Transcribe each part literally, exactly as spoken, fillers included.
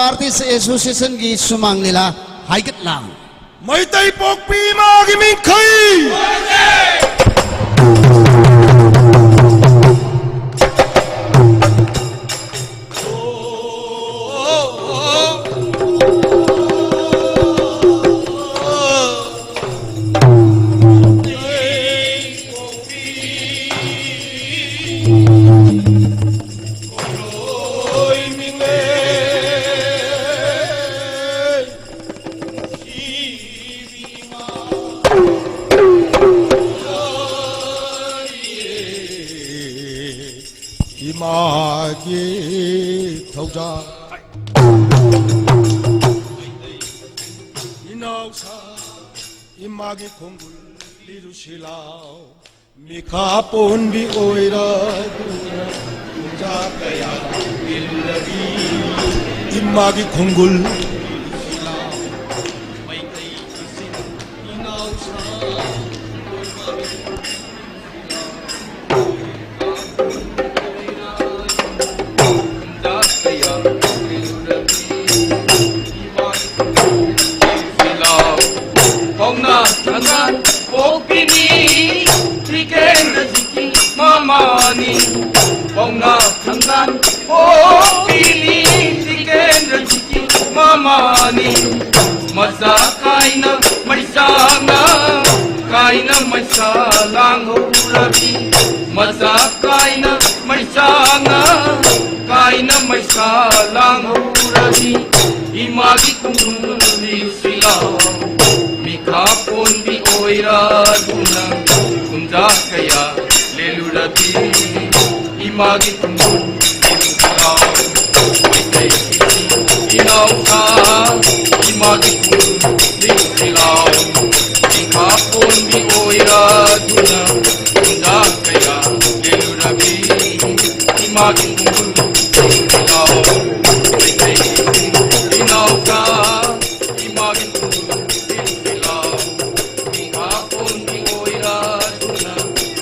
Artist ꯑꯦꯁꯣꯁꯤꯌꯦꯁꯟꯒꯤ ꯁꯨꯃꯥꯡ ꯂꯤꯂꯥ ꯍꯥꯏꯒꯠꯂꯥꯡ꯫ ꯃꯩꯇꯩ ꯄꯣꯛꯄꯤ ꯏꯃꯥꯒꯤ ꯃꯤꯡꯈꯩ! ꯏꯃꯥꯒꯤ ꯊꯧꯖꯥꯜ ꯏꯅꯥꯎꯁꯥ ꯏꯃꯥꯒꯤ ꯈꯣꯡꯒꯨꯜ ꯂꯤꯔꯨꯁꯤ ꯂꯥꯎ꯫ ꯃꯤꯈꯥ ꯄꯣꯟꯕꯤ ꯑꯣꯏꯔꯗꯨꯅ ꯄꯨꯡꯖꯥ ꯀꯌꯥ ꯏꯜꯂꯕꯤ ꯏꯃꯥꯒꯤ ꯈꯣꯡꯒꯨꯜ ꯂꯤꯔꯨꯁꯤ ꯂꯥꯎ꯫ ꯃꯩꯇꯩ ꯏꯆꯤꯟ ꯏꯅꯥꯎꯁꯥ ꯄꯥꯎꯅꯥ ꯊꯪꯒꯥꯜ ꯄꯣꯛꯄꯤꯅꯤ ꯇꯤꯀꯦꯟꯗ꯭ꯔꯖꯤꯠꯀꯤ ꯃꯃꯥꯅꯤ꯫ ꯄꯥꯎꯅꯥ ꯊꯪꯒꯥꯜ ꯄꯣꯛꯄꯤꯅꯤ ꯇꯤꯀꯦꯟꯗ꯭ꯔꯖꯤꯠꯀꯤ ꯃꯃꯥꯅꯤ꯫ ꯃꯆꯥ ꯀꯥꯏꯅ ꯃꯩꯁꯥꯅ ꯀꯥꯏꯅ ꯃꯩꯁꯥ ꯂꯥꯡꯍꯧꯔꯕꯤ꯫ ꯃꯆꯥ ꯀꯥꯏꯅ ꯃꯩꯁꯥꯅ ꯀꯥꯏꯅ ꯃꯩꯁꯥ ꯂꯥꯡꯍꯧꯔꯕꯤ꯫ ꯏꯃꯥꯒꯤ ꯈꯣꯡꯒꯨꯜ ꯂꯤꯔꯨꯁꯤ ꯂꯥꯎ꯫ ꯃꯤꯈꯥ ꯄꯣꯟꯕꯤ ꯑꯣꯏꯔꯗꯨꯅ ꯀꯨꯝꯖꯥ ꯀꯌꯥ ꯂꯦꯜꯂꯨꯔꯕꯤ꯫ ꯏꯃꯥꯒꯤ ꯈꯣꯡꯒꯨꯜ ꯂꯤꯔꯨꯁꯤ ꯂꯥꯎ꯫ ꯃꯩꯇꯩ ꯏꯆꯤꯟ ꯏꯅꯥꯎꯁꯥ ꯏꯃꯥꯒꯤ ꯈꯣꯡꯒꯨꯜ ꯂꯤꯔꯨꯁꯤ ꯂꯥꯎ꯫ ꯃꯤꯈꯥ ꯄꯣꯟꯕꯤ ꯑꯣꯏꯔꯗꯨꯅ ꯀꯨꯝꯖꯥ ꯀꯌꯥ ꯂꯦꯜꯂꯨꯔꯕꯤ꯫ ꯏꯃꯥꯒꯤ ꯈꯣꯡꯒꯨꯜ ꯂꯤꯔꯨꯁꯤ ꯂꯥꯎ꯫ ꯃꯩꯇꯩ ꯏꯆꯤꯟ ꯏꯅꯥꯎꯁꯥ ꯏꯃꯥꯒꯤ ꯈꯣꯡꯒꯨꯜ ꯂꯤꯔꯨꯁꯤ ꯂꯥꯎ꯫ ꯃꯤꯈꯥ ꯄꯣꯟꯕꯤ ꯑꯣꯏꯔꯗꯨꯅ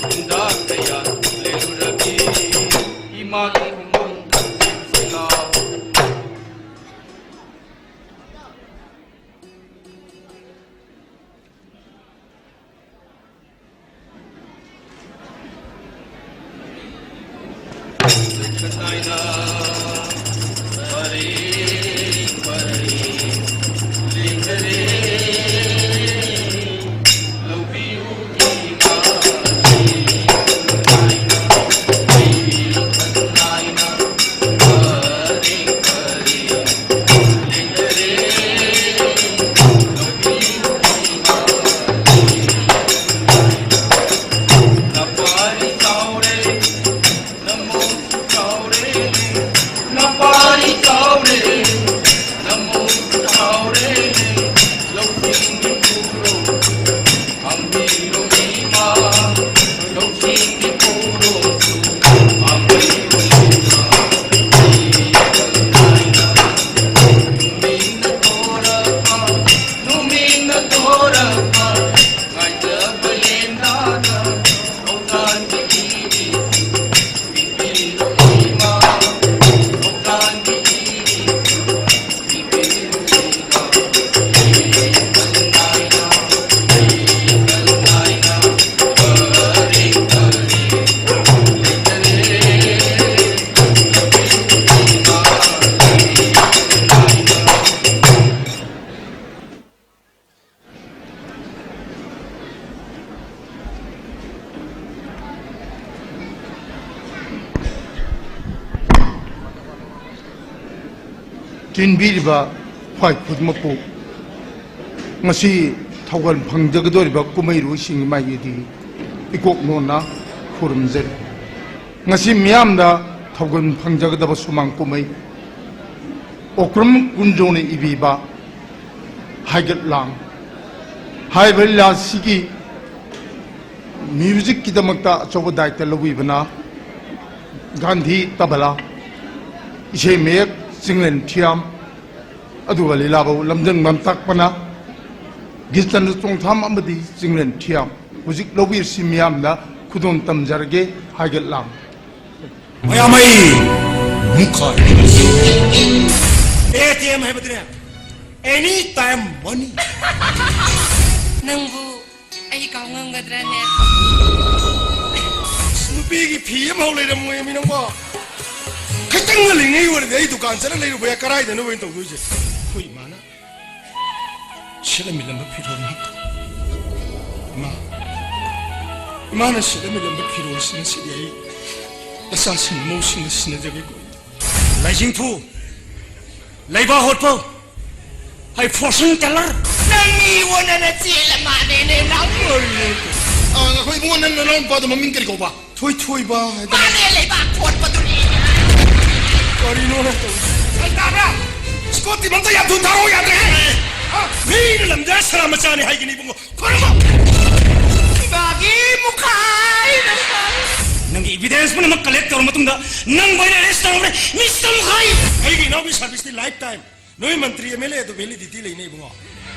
ꯀꯨꯝꯖꯥ ꯀꯌꯥ ꯂꯦꯜꯂꯨꯔꯕꯤ꯫ ꯏꯃꯥꯒꯤ ꯈꯣꯡꯒꯨꯜ ꯂꯤꯔꯨꯁꯤ ꯂꯥꯎ꯫ ꯆꯦꯟꯕꯤꯔꯤꯕ ꯈ꯭ꯋꯥꯏ ꯈꯨꯗꯤꯡꯃꯛꯄꯨ ꯉꯁꯤ ꯊꯧꯒꯜ ꯐꯪꯖꯒꯗꯧꯔꯤꯕ ꯀꯨꯝꯍꯩꯔꯣꯏꯁꯤꯡꯒꯤ ꯃꯥꯏꯀꯩꯗꯒꯤ ꯏꯀꯣꯛ ꯅꯣꯟꯅ ꯈꯨꯔꯨꯝꯖꯔꯤ꯫ ꯉꯁꯤ ꯃꯤꯌꯥꯝꯗ ꯊꯧꯒꯜ ꯐꯪꯖꯒꯗꯕ ꯁꯨꯃꯥꯡ ꯀꯨꯝꯍꯩ ꯑꯣꯀ꯭ꯔꯝ ꯀꯨꯟꯖꯧꯅ ꯏꯕꯤꯕ ꯍꯥꯏꯒꯠ ꯂꯥꯡ ꯍꯥꯏꯔꯤꯕ ꯂꯤꯂꯥ ꯑꯁꯤꯒꯤ ꯃ꯭ꯌꯨꯖꯤꯛꯀꯤꯗꯃꯛꯇ ꯑꯆꯧꯕ ꯗꯥꯏꯇ ꯂꯧꯕꯤꯕꯅ ꯒꯥꯟꯙꯤ ꯇꯕꯂꯥ, ꯏꯁꯩ ꯃꯌꯦꯛ ꯆꯤꯡꯂꯦꯟ ꯊꯤꯌꯥꯝ, ꯑꯗꯨꯒ ꯂꯤꯂꯥꯕꯨ ꯂꯝꯖꯤꯡ ꯂꯝꯇꯥꯛꯄꯅ ꯒꯤꯔꯆꯟꯗ꯭ꯔ ꯆꯣꯡꯊꯥꯝ ꯑꯃꯗꯤ ꯆꯤꯡꯂꯦꯟ ꯊꯤꯌꯥꯝ꯫ ꯍꯧꯖꯤꯛ ꯂꯧꯕꯤꯔꯁꯤ ꯃꯤꯌꯥꯝꯗ ꯈꯨꯗꯣꯜ ꯇꯝꯖꯔꯒꯦ ꯍꯥꯏꯒꯠ ꯂꯥꯡ꯫ ꯃꯌꯥꯝ ꯑꯩ ꯃꯨꯈꯥ ꯑꯦ ꯇꯤ ꯑꯦꯝ ꯍꯥꯏꯕꯗꯨꯅꯦ, ꯑꯦꯅꯤ ꯇꯥꯏꯝ ꯃꯅꯤ꯫ ꯅꯪꯕꯨ ꯑꯩ ꯀꯥꯎ ꯉꯝꯒꯗ꯭ꯔꯅꯦ? ꯅꯨꯄꯤꯒꯤ ꯐꯤ ꯑꯃꯐꯥꯎ ꯂꯩꯔꯝꯃꯣꯏ ꯃꯤ ꯅꯪꯕꯣ꯫ ꯈꯤꯇꯪ ꯉꯜꯂꯤꯉꯩ ꯑꯣꯏꯔꯗꯤ ꯑꯩ ꯗꯨꯀꯥꯟ ꯆꯠꯂ ꯂꯩꯔꯨꯕ ꯌꯥꯏ, ꯀꯔꯥꯏꯗꯅꯣ ꯑꯩꯅ ꯇꯧꯗꯣꯏꯁꯦ? ꯑꯩꯈꯣꯏ ꯏꯃꯥꯅ ꯁꯦꯠꯂꯝꯃꯤꯂꯝꯕ ꯐꯤꯔꯣꯜ ꯉꯥꯛꯇ꯫ ꯏꯃꯥ, ꯏꯃꯥꯅ ꯁꯦꯠꯂꯝꯃꯤꯂꯝꯕ ꯐꯤꯔꯣꯜꯁꯤꯡ ꯑꯁꯤꯗꯤ ꯑꯩ ꯏꯆꯥꯁꯤꯡ ꯃꯧꯁꯤꯡꯅ ꯁꯤꯟꯅꯖꯒꯦꯀꯣ꯫ ꯂꯥꯏꯖꯤꯡꯊꯨ, ꯂꯩꯕꯥꯛ ꯍꯣꯠꯄ, ꯍꯩ ꯐꯣꯔꯁꯟ ꯇꯦꯂꯔ꯫ ꯅꯪ ꯃꯤ ꯑꯣꯟꯅꯅ ꯆꯦꯜꯂ ꯃꯥꯜꯂꯦꯅꯦ, ꯅꯥꯎ꯫ ꯑ, ꯑꯩꯈꯣꯏ ꯏꯕꯨꯡꯉꯣ, ꯅꯪ ꯅꯅꯥꯎ ꯅꯨꯄꯥꯗꯣ ꯃꯃꯤꯡ ꯀꯔꯤ ꯀꯧꯕ? ꯊꯣꯏꯊꯣꯏꯕ ꯍꯥꯏꯗꯅ꯫ ꯃꯥꯅꯦ, ꯂꯩꯕꯥꯛ ꯊꯣꯠꯄꯗꯨꯅꯤ꯫ ꯀꯔꯤꯅꯣ ꯅꯪ ꯇꯧꯔꯤꯁꯦ? ꯒ꯭ꯌꯥꯟ ꯇꯥꯕ꯭ꯔꯥ? ꯁ꯭ꯀꯣꯠꯇꯤ ꯃꯝꯇ ꯌꯥꯝ ꯊꯨꯅ ꯊꯥꯔꯛꯑꯣ ꯌꯥꯗ꯭ꯔꯦ꯫ ꯑ, ꯃꯤꯅ ꯂꯝꯖꯥ ꯁꯔꯥ ꯃꯆꯥꯅꯤ ꯍꯥꯏꯒꯅꯤ ꯏꯕꯨꯡꯉꯣ꯫ ꯈꯨꯔꯨꯝꯃꯣ꯫ ꯏꯃꯥꯒꯤ ꯃꯨꯈꯥꯏ ꯅꯪ꯫ ꯅꯪꯒꯤ ꯏꯕꯤꯗꯦꯟꯁ ꯄꯨꯝꯅꯃꯛ ꯀꯂꯦꯛ ꯇꯧꯔꯕ ꯃꯇꯨꯡꯗ ꯅꯪꯕꯨ ꯑꯩꯅ ꯑꯦꯔꯦꯁ ꯇꯧꯔꯕꯅꯦ, ꯃꯤꯁꯇꯔ ꯃꯨꯈꯥꯏ꯫ ꯑꯩꯒꯤ ꯏꯅꯥꯎꯒꯤ ꯁꯥꯔꯚꯤꯁꯇꯤ ꯂꯥꯏꯐ ꯇꯥꯏꯝ꯫ ꯅꯣꯏ ꯃꯟꯇ꯭ꯔꯤ ꯑꯦꯝ ꯑꯦꯜ ꯑꯦ ꯑꯗꯨ ꯚꯦꯂꯤꯗꯤꯇꯤ ꯂꯩꯅꯦ ꯏꯕꯨꯡꯉꯣ꯫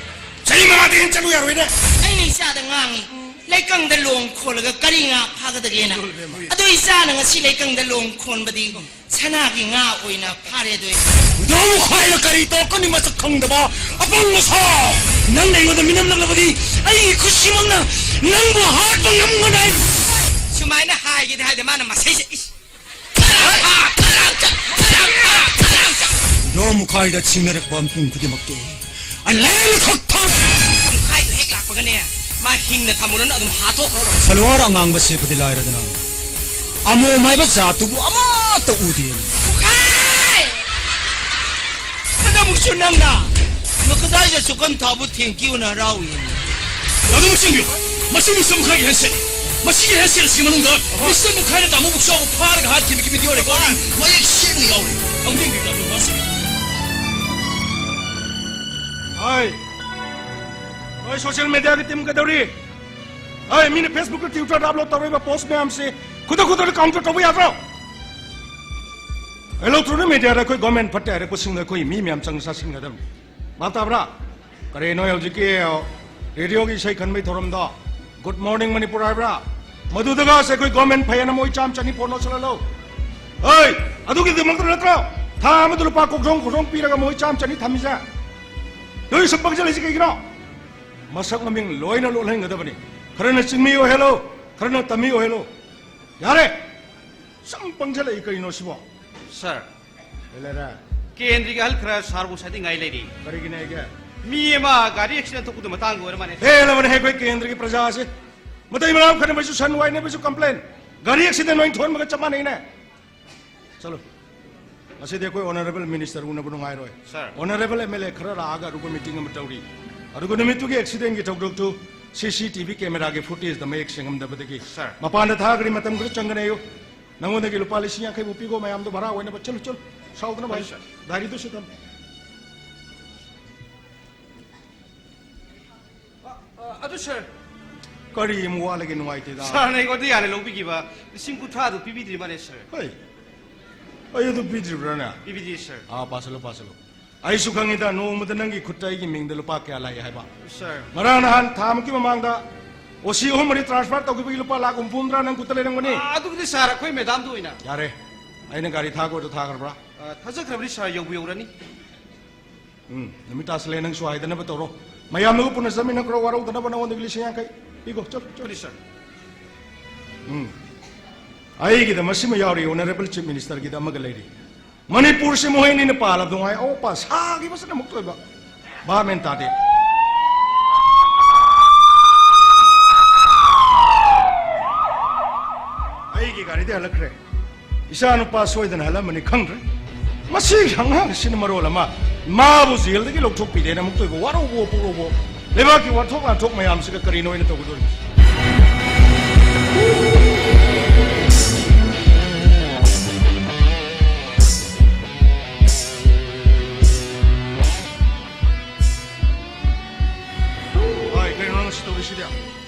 ꯆꯍꯤ ꯃꯉꯥꯗꯤ ꯍꯦꯟꯅ ꯆꯠꯂꯨ ꯌꯥꯔꯣꯏꯅꯦ꯫ ꯑꯩꯅ ꯏꯆꯥꯗ ꯉꯥꯡꯉꯤ, ꯂꯩꯀꯪꯗ ꯂꯣꯡ ꯈꯣꯜꯂꯒ ꯀꯔꯤ ꯉꯥ ꯐꯥꯒꯗꯒꯦꯅ꯫ ꯆꯠꯂꯨ ꯏꯕꯦꯝꯃ꯫ ꯑꯗꯨ ꯏꯆꯥꯅ ꯉꯁꯤ ꯂꯩꯀꯪꯗ ꯂꯣꯡ ꯈꯣꯟꯕꯗꯤ ꯁꯅꯥꯒꯤ ꯉꯥ ꯑꯣꯏꯅ ꯐꯥꯔꯦ ꯑꯗꯨ꯫ ꯗꯣꯡ ꯈꯥꯏꯅ ꯀꯔꯤ ꯇꯧꯔꯛꯀꯅꯤ ꯃꯁꯛ ꯈꯪꯗꯕ ꯑꯄꯪꯕ ꯁꯥ! ꯅꯪꯅ ꯑꯩꯉꯣꯟꯗ ꯃꯤꯅꯝꯂꯛꯂꯕꯗꯤ ꯑꯩꯒꯤ ꯈꯨꯠꯁꯤꯃꯛꯅ ꯅꯪꯕꯨ ꯍꯥꯠꯄ ꯉꯝꯒꯅꯤ꯫ ꯁꯨꯃꯥꯏꯅ ꯍꯥꯏꯒꯦꯗꯤ ꯍꯥꯏꯗꯦ, ꯃꯥꯅ ꯃꯁꯩꯁꯦ, ꯏꯁ! ꯗꯣ ꯃꯈꯥꯏꯗ ꯁꯤꯡꯅꯔꯛꯄ ꯃꯤꯄꯨꯝ ꯈꯨꯗꯤꯡꯃꯛꯇꯨ ꯑꯂꯦꯟ ꯈꯛꯇ! ꯃꯈꯥꯏꯗꯨ ꯍꯦꯛ ꯂꯥꯛꯄꯒꯅꯦ, ꯃꯥ ꯍꯤꯡꯅ ꯊꯝꯃꯨꯔꯅꯨ, ꯑꯗꯨꯝ ꯍꯥꯠꯇꯣꯛꯈ꯭ꯔꯣ꯫ ꯁꯂꯋꯥꯔ ꯑꯉꯥꯡꯕ ꯁꯦꯠꯄꯗꯤ ꯂꯥꯏꯔꯗꯅ, ꯑꯃꯣꯝ ꯍꯥꯏꯕ ꯖꯥꯠꯇꯨꯕꯨ ꯑꯃꯠꯇ ꯎꯗꯦ꯫ ꯄꯨꯈꯥꯏ! ꯍꯟꯗꯛꯃꯨꯛꯁꯨ ꯅꯪꯅ ꯃꯈꯗꯥꯏꯗ ꯆꯨꯀꯟ ꯊꯥꯕꯨ ꯊꯦꯡꯀꯤꯌꯨꯅ ꯍꯔꯥꯎꯏ꯫ ꯑꯗꯨꯝ ꯆꯤꯡꯕꯤꯌꯨ꯫ ꯃꯁꯤ ꯃꯤꯁꯝ ꯈꯔꯒꯤ ꯍꯦꯟꯁꯦꯠ꯫ ꯃꯁꯤꯒꯤ ꯍꯦꯟꯁꯦꯠ ꯑꯁꯤꯒꯤ ꯃꯅꯨꯡꯗ ꯃꯤꯁꯇꯔ ꯃꯨꯈꯥꯏꯅ ꯇꯥꯃꯣ ꯕꯨꯛꯁꯥꯎꯕꯨ ꯐꯥꯔꯒ ꯍꯥꯠꯈꯤꯕꯒꯤ ꯚꯤꯗꯤꯑꯣ ꯔꯦꯀꯣꯔꯗꯤꯡ ꯃꯌꯦꯛ ꯁꯦꯡꯅ ꯌꯥꯎꯔꯤ꯫ ꯑꯃꯨꯛ ꯌꯦꯡꯕꯤꯌꯨ, ꯇꯥꯃꯣ ꯕꯨꯛꯁꯥꯎ꯫ ꯍꯣꯏ꯫ ꯅꯣꯏ ꯁꯣꯁꯤꯌꯦꯜ ꯃꯦꯗꯤꯌꯥꯒꯤ ꯇꯤꯝ ꯀꯩꯗꯧꯔꯤ? ꯍꯣꯏ, ꯃꯤꯅ ꯐꯦꯁꯕꯨꯛꯇ, ꯇ꯭ꯋꯤꯇꯔꯗ ꯑꯞꯂꯣꯗ ꯇꯧꯔꯛꯏꯕ ꯄꯣꯁ ꯃꯌꯥꯝꯁꯤ ꯈꯨꯗꯛ ꯈꯨꯗꯛꯇ ꯀꯥꯎꯟꯇꯔ ꯇꯧꯕ ꯌꯥꯗ꯭ꯔꯣ? ꯏꯂꯦꯛꯇ꯭ꯔꯣꯅꯤꯛ ꯃꯦꯗꯤꯌꯥꯗ ꯑꯩꯈꯣꯏ ꯒꯣꯔꯃꯦꯟ ꯐꯠꯇꯦ ꯍꯥꯏꯔꯛꯄꯁꯤꯡꯗꯣ ꯑꯩꯈꯣꯏ ꯃꯤ ꯃꯌꯥꯝ ꯆꯪ ꯆꯥꯁꯤꯟꯒꯗꯕꯅꯤ꯫ ꯚꯥꯞ ꯇꯥꯕ꯭ꯔꯥ? ꯀꯔꯤ ꯅꯣꯏ ꯍꯧꯖꯤꯛꯀꯤ ꯔꯦꯗꯤꯑꯣꯒꯤ ꯏꯁꯩ ꯈꯟꯕꯒꯤ ꯊꯧꯔꯝꯗꯣ, ꯒꯨꯗ ꯃꯣꯔꯅꯤꯡ ꯃꯅꯤꯄꯨꯔ ꯍꯥꯏꯕ꯭ꯔꯥ? ꯃꯗꯨꯗꯒꯁꯦ ꯑꯩꯈꯣꯏ ꯒꯣꯔꯃꯦꯟ ꯐꯩꯌꯦꯅ ꯃꯣꯏ ꯆꯥꯝ ꯆꯅꯤ ꯐꯣꯟ ꯂꯧꯁꯤꯜꯍꯜꯂꯣ꯫ ꯍꯣꯏ, ꯑꯗꯨꯒꯤꯗꯃꯛꯇ ꯅꯠꯇ꯭ꯔꯣ ꯊꯥ ꯑꯃꯗ ꯂꯨꯄꯥ ꯀꯣꯛꯊꯣꯡ ꯀꯣꯛꯊꯣꯡ ꯄꯤꯔꯒ ꯃꯣꯏ ꯆꯥꯝ ꯆꯅꯤ ꯊꯝꯃꯤꯁꯦ? ꯅꯣꯏ ꯁꯨꯝ ꯄꯪꯁꯤꯜꯂꯛꯏꯁꯤ ꯀꯩꯒꯤꯅꯣ? ꯃꯁꯛ ꯃꯃꯤꯡ ꯂꯣꯏꯅ ꯂꯣꯠꯍꯟꯒꯗꯕꯅꯤ꯫ ꯈꯔꯅ ꯆꯤꯡꯃꯤ ꯑꯣꯏꯍꯜꯂꯣ, ꯈꯔꯅ ꯇꯝꯃꯤ ꯑꯣꯏꯍꯜꯂꯣ꯫ ꯌꯥꯔꯦ! ꯁꯨꯝ ꯄꯪꯁꯤꯜꯂꯛꯏ ꯀꯩꯅꯣ ꯁꯤꯕꯣ? ꯁꯥꯔ, ꯀꯩ ꯂꯩꯔꯦ? ꯀꯦꯟꯗ꯭ꯔꯒꯤ ꯑꯍꯜ ꯈꯔ ꯁꯥꯔꯕꯨ ꯉꯁꯥꯏꯗꯩ ꯉꯥꯏ ꯂꯩꯔꯤ꯫ ꯀꯔꯤꯒꯤꯅꯦ ꯑꯩꯒꯦ? ꯃꯤ ꯑꯃ ꯒꯥꯔꯤ ꯑꯦꯛꯁꯤꯗꯦꯟ ꯊꯣꯛꯄꯗꯨ ꯃꯇꯥꯡꯒꯤ ꯑꯣꯏꯔ ꯃꯥꯜꯂꯦ꯫ ꯍꯦꯜꯂꯕꯅꯦ ꯑꯩꯈꯣꯏ ꯀꯦꯟꯗ꯭ꯔꯒꯤ ꯄ꯭ꯔꯖꯥꯁꯦ꯫ ꯃꯇꯩ ꯃꯅꯥꯎ ꯈꯠꯅꯕꯁꯨ, ꯁꯟ ꯋꯥꯏꯅꯕꯁꯨ ꯀꯝꯄ꯭ꯂꯦꯟ꯫ ꯒꯥꯔꯤ ꯑꯦꯛꯁꯤꯗꯦꯟ ꯑꯣꯏꯅ ꯊꯣꯛꯍꯟꯕꯒ ꯆꯞ ꯃꯥꯟꯅꯩꯅꯦ꯫ ꯆꯠꯂꯣ꯫ ꯉꯁꯤꯗꯤ ꯑꯩꯈꯣꯏ ꯑꯣꯅꯔꯦꯕꯜ ꯃꯤꯅꯤꯁꯇꯔ ꯎꯅꯕ ꯅꯨꯡꯉꯥꯏꯔꯣꯏ꯫ ꯁꯥꯔ꯫ ꯑꯣꯅꯔꯦꯕꯜ ꯑꯦꯝ ꯑꯦꯜ ꯑꯦ ꯈꯔ ꯂꯥꯛꯑꯒ ꯑꯔꯨꯕ ꯃꯤꯇꯤꯡ ꯑꯃ ꯇꯧꯔꯤ꯫ ꯑꯗꯨꯒ ꯅꯨꯃꯤꯠꯇꯨꯒꯤ ꯑꯦꯛꯁꯤꯗꯦꯟꯒꯤ ꯊꯧꯗꯣꯛꯇꯨ ꯁꯤ ꯁꯤ ꯇꯤ ꯚꯤ ꯀꯦꯃꯦꯔꯥꯒꯤ ꯐꯨꯇꯦꯖꯇ ꯃꯌꯦꯛ ꯁꯦꯡꯉꯝꯗꯕꯗꯒꯤ ꯁꯥꯔ꯫ ꯃꯄꯥꯟꯗ ꯊꯥꯈ꯭ꯔꯤ꯫ ꯃꯇꯝ ꯈꯔ ꯆꯪꯒꯅꯦꯌꯨ꯫ ꯅꯉꯣꯟꯗꯒꯤ ꯂꯨꯄꯥ ꯂꯤꯁꯤꯡ ꯌꯥꯡꯈꯩꯕꯨ ꯄꯤꯈꯣ, ꯃꯌꯥꯝꯗꯣ ꯚꯔꯥ ꯑꯣꯏꯅꯕ꯫ ꯆꯠꯂꯨ, ꯆꯠꯂꯨ꯫ ꯁꯥꯎꯗꯅꯕ꯫ ꯍꯣꯏ, ꯁꯥꯔ꯫ ꯗꯥꯏꯔꯤꯗꯨꯁꯨ ꯊꯝꯃꯨ꯫ ꯑ, ꯑ, ꯑꯗꯨ, ꯁꯥꯔ꯫ ꯀꯔꯤ ꯑꯃꯨꯛ ꯋꯥꯠꯂꯒꯦ ꯅꯨꯡꯉꯥꯏꯇꯦꯗ? ꯁꯥꯔꯅ ꯑꯩꯉꯣꯟꯗ ꯌꯥꯅ ꯂꯧꯕꯤꯈꯤꯕ ꯂꯤꯁꯤꯡ ꯀꯨꯟꯊ꯭ꯔꯥꯗꯨ ꯄꯤꯕꯤꯗ꯭ꯔꯤ ꯃꯥꯜꯂꯦ, ꯁꯥꯔ꯫ ꯍꯣꯏ꯫ ꯑꯩ ꯑꯗꯨ ꯄꯤꯗ꯭ꯔꯤꯕ꯭ꯔꯥꯅꯦ? ꯄꯤꯕꯤꯗ꯭ꯔꯤ, ꯁꯥꯔ꯫ ꯑꯥ, ꯄꯥꯁꯜꯂꯣ, ꯄꯥꯁꯜꯂꯣ꯫ ꯑꯩꯁꯨ ꯈꯪꯉꯤꯗ, ꯅꯣꯡꯃꯗ ꯅꯪꯒꯤ ꯈꯨꯠꯇ ꯑꯩꯒꯤ ꯃꯤꯡꯗ ꯂꯨꯄꯥ ꯀꯌꯥ ꯂꯥꯛꯏ ꯍꯥꯏꯕ꯫ ꯁꯥꯔ꯫ ꯉꯔꯥꯡ ꯅꯍꯥꯟ ꯊꯥ ꯑꯃꯨꯛꯀꯤ ꯃꯃꯥꯡꯗ ꯑꯣ ꯁꯤ ꯑꯍꯨꯝ ꯃꯔꯤ ꯇ꯭ꯔꯥꯟꯁꯐꯔ ꯇꯧꯈꯤꯕꯒꯤ ꯂꯨꯄꯥ ꯂꯥꯈ ꯍꯨꯝꯐꯨ ꯍꯨꯝꯗ꯭ꯔꯥ ꯅꯪ ꯈꯨꯠꯇ ꯂꯩꯔꯝꯒꯅꯤ꯫ ꯑꯥ, ꯑꯗꯨꯕꯨꯗꯤ, ꯁꯥꯔ, ꯑꯩꯈꯣꯏ ꯃꯦꯗꯥꯝꯗ ꯑꯣꯏꯅ꯫ ꯌꯥꯔꯦ, ꯑꯩꯅ ꯒꯥꯔꯤ ꯊꯥꯈꯣꯗꯣ ꯊꯥꯈ꯭ꯔꯕ꯭ꯔꯥ? ꯑꯥ, ꯊꯥꯖꯈ꯭ꯔꯕꯅꯤ, ꯁꯥꯔ, ꯌꯧꯕꯨ ꯌꯧꯔꯅꯤ꯫ ꯎꯝ, ꯅꯨꯃꯤꯠ ꯇꯥꯁꯤꯜꯂꯦ, ꯅꯪꯁꯨ ꯍꯥꯏꯗꯅꯕ ꯇꯧꯔꯣ꯫ ꯃꯌꯥꯝꯅꯒ ꯄꯨꯟꯅ ꯆꯠꯃꯤꯟꯅꯈ꯭ꯔꯣ, ꯋꯥꯔꯧꯗꯅꯕ꯫ ꯅꯉꯣꯟꯗꯒꯤ ꯂꯤꯁꯤꯡ ꯌꯥꯡꯈꯩ ꯄꯤꯈꯣ, ꯆꯠꯂꯨ, ꯆꯠꯂꯨ꯫ ꯁꯣꯔꯤ, ꯁꯥꯔ꯫ ꯎꯝ꯫ ꯑꯩꯒꯤꯗ ꯃꯁꯤꯃ ꯌꯥꯎꯔꯤ, ꯑꯣꯅꯔꯦꯕꯜ ꯆꯤꯐ ꯃꯤꯅꯤꯁꯇꯔꯒꯤꯗ ꯑꯃꯒ ꯂꯩꯔꯤ꯫ ꯃꯅꯤꯄꯨꯔꯁꯤ ꯃꯣꯍꯤꯅꯤꯅ ꯄꯥꯜꯂꯕꯗꯨ ꯉꯥꯏ, ꯑꯋꯣꯠꯄ ꯁꯥꯈꯤꯕꯁꯤꯅ ꯑꯃꯨꯛꯇ ꯑꯣꯏꯕ꯫ ꯚꯥꯞ ꯃꯦꯟ ꯇꯥꯗꯦ꯫ ꯑꯩꯒꯤ ꯒꯥꯔꯤꯗꯤ ꯍꯜꯂꯛꯈ꯭ꯔꯦ꯫ ꯏꯆꯥ ꯅꯨꯄꯥ ꯁꯣꯏꯗꯅ ꯍꯜꯂꯝꯃꯅꯤ ꯈꯪꯗ꯭ꯔꯦ꯫ ꯃꯁꯤ ꯑꯉꯥꯡꯁꯤꯅ ꯃꯔꯣꯜ ꯑꯃ ꯃꯥꯕꯨ ꯖꯦꯜꯗꯒꯤ ꯂꯧꯊꯣꯛꯄꯤꯗꯦꯅ ꯑꯃꯨꯛꯇ ꯑꯣꯏꯕ꯫ ꯋꯥꯔꯧꯕ, ꯄꯨꯛꯂꯧꯕ꯫ ꯂꯩꯕꯥꯛꯀꯤ ꯋꯥꯊꯣꯛ ꯂꯥꯟꯊꯣꯛ ꯃꯌꯥꯝꯁꯤꯒ ꯀꯔꯤꯅꯣ ꯑꯩꯅ ꯇꯧꯒꯗꯧꯔꯤꯕꯁꯤ? ꯍꯣꯏ, ꯀꯔꯤꯅꯣ ꯅꯪ ꯁꯤ ꯇꯧꯔꯤꯁꯤꯗꯤ?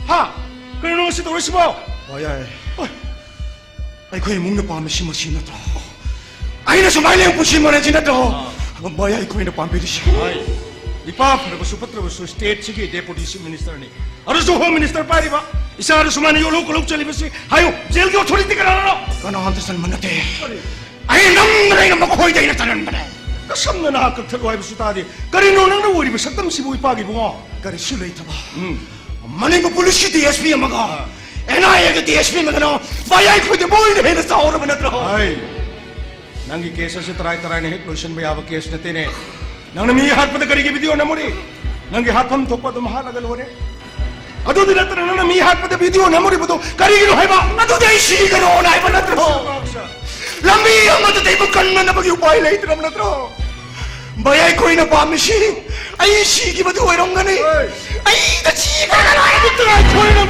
ꯍꯥ? ꯀꯔꯤꯅꯣ ꯅꯪ ꯁꯤ ꯇꯧꯔꯤꯁꯤꯕꯣ? ꯍꯣꯏ, ꯌꯥꯏ꯫ ꯍꯣꯏ꯫ ꯑꯩꯈꯣꯏ ꯏꯃꯨꯡꯅ ꯄꯥꯝꯃꯤꯁꯤ ꯃꯁꯤ ꯅꯠꯇ꯭ꯔꯣ? ꯑꯩꯅ ꯁꯨꯃꯥꯏꯅ ꯂꯦꯡ ꯄꯨꯟꯁꯤ ꯃꯔꯦꯟꯁꯤ ꯅꯠꯇ꯭ꯔꯣ? ꯑꯥ꯫ ꯚꯥꯏ, ꯑꯩꯈꯣꯏꯅ ꯄꯥꯝꯕꯤꯔꯤꯁꯤ꯫ ꯍꯣꯏ꯫ ꯏꯄꯥ ꯐꯔꯕꯁꯨ ꯐꯠꯇ꯭ꯔꯕꯁꯨ ꯁ꯭ꯇꯦꯠꯁꯤꯒꯤ ꯗꯦꯄꯨꯇꯤ ꯆꯤꯐ ꯃꯤꯅꯤꯁꯇꯔꯅꯤ꯫ ꯑꯗꯨꯁꯨ ꯍꯣꯝ ꯃꯤꯅꯤꯁꯇꯔ ꯄꯥꯏꯔꯤꯕ꯫ ꯏꯆꯥꯗ ꯁꯨꯃꯥꯏꯅ ꯌꯣꯜꯍꯧ ꯈꯣꯠꯍꯧ ꯆꯠꯂꯤꯕꯁꯤ ꯍꯥꯏꯌꯨ, ꯖꯦꯜꯒꯤ ꯑꯣꯊꯣꯔꯤꯇꯤ ꯀꯅꯥꯅꯣ? ꯀꯅꯥꯝꯇ ꯆꯟꯕ ꯅꯠꯇꯦ꯫ ꯀꯔꯤ? ꯑꯩꯅ ꯅꯝꯗꯅ ꯑꯩꯅ ꯃꯈꯣꯏꯗ ꯑꯩꯅ ꯆꯜꯍꯟꯕꯅꯦ꯫ ꯀꯁꯝꯅ ꯅꯍꯥꯛ ꯀꯛꯊꯠꯂꯣ ꯍꯥꯏꯕꯁꯨ ꯇꯥꯗꯦ꯫ ꯀꯔꯤꯅꯣ ꯅꯪꯅ ꯑꯣꯏꯔꯤꯕ ꯁꯛꯇꯝꯁꯤꯕꯨ ꯏꯄꯥꯒꯤ ꯏꯕꯨꯡꯉꯣ? ꯀꯔꯤꯁꯨ ꯂꯩꯇꯕ꯫ ꯎꯝ꯫ ꯃꯅꯤꯄꯨꯔ ꯄꯨꯂꯤꯁꯀꯤ ꯗꯤ ꯑꯦꯁ ꯄꯤ ꯑꯃꯒ ꯑꯥ꯫ ꯑꯦꯟ ꯑꯥꯏ ꯑꯦꯒꯤ ꯗꯤ ꯑꯦꯁ ꯄꯤ ꯑꯃꯒꯅ ꯚꯥꯏ ꯑꯩꯈꯣꯏꯗ ꯃꯣꯏꯅ ꯍꯦꯟꯅ ꯆꯥꯎꯔꯕ ꯅꯠꯇ꯭ꯔꯣ? ꯍꯥꯏ꯫ ꯅꯪꯒꯤ ꯀꯦꯁ ꯑꯁꯤ ꯇꯔꯥꯏ ꯇꯔꯥꯏꯅ ꯍꯦꯛ ꯂꯣꯏꯁꯤꯟꯕ ꯌꯥꯕ ꯀꯦꯁ ꯅꯠꯇꯦꯅꯦ꯫ ꯅꯪꯅ ꯃꯤ ꯍꯥꯠꯄꯗ ꯀꯔꯤꯒꯤ ꯚꯤꯗꯤꯑꯣ ꯅꯝꯃꯨꯔꯤ? ꯅꯪꯒꯤ ꯍꯥꯠꯐꯝ ꯊꯣꯛꯄ ꯑꯗꯨꯝ ꯍꯥꯠꯂꯒ ꯂꯣꯏꯔꯦ꯫ ꯑꯗꯨꯗꯤ ꯅꯠꯇꯅ ꯅꯪꯅ ꯃꯤ ꯍꯥꯠꯄꯗ ꯚꯤꯗꯤꯑꯣ ꯅꯝꯃꯨꯔꯤꯕꯗꯣ ꯀꯔꯤꯒꯤꯅꯣ ꯍꯥꯏꯕ? ꯑꯗꯨꯗꯤ ꯑꯩ ꯁꯤꯒꯅꯣꯅ ꯍꯥꯏꯕ ꯅꯠꯇ꯭ꯔꯣ? ꯂꯝꯕꯤ ꯑꯃꯗ ꯇꯩꯕ ꯀꯟꯅꯅꯕꯒꯤ ꯎꯄꯥꯏ ꯂꯩꯇ꯭ꯔꯕ ꯅꯠꯇ꯭ꯔꯣ? ꯚꯩ, ꯑꯩꯈꯣꯏꯅ ꯄꯥꯝꯃꯤꯁꯤ ꯑꯩ ꯁꯤꯈꯤꯕꯗꯨ ꯑꯣꯏꯔꯝꯒꯅꯤ꯫ ꯍꯣꯏ꯫ ꯑꯩꯗ ꯁꯤꯈ꯭ꯔꯒ ꯂꯣꯏꯔꯦ꯫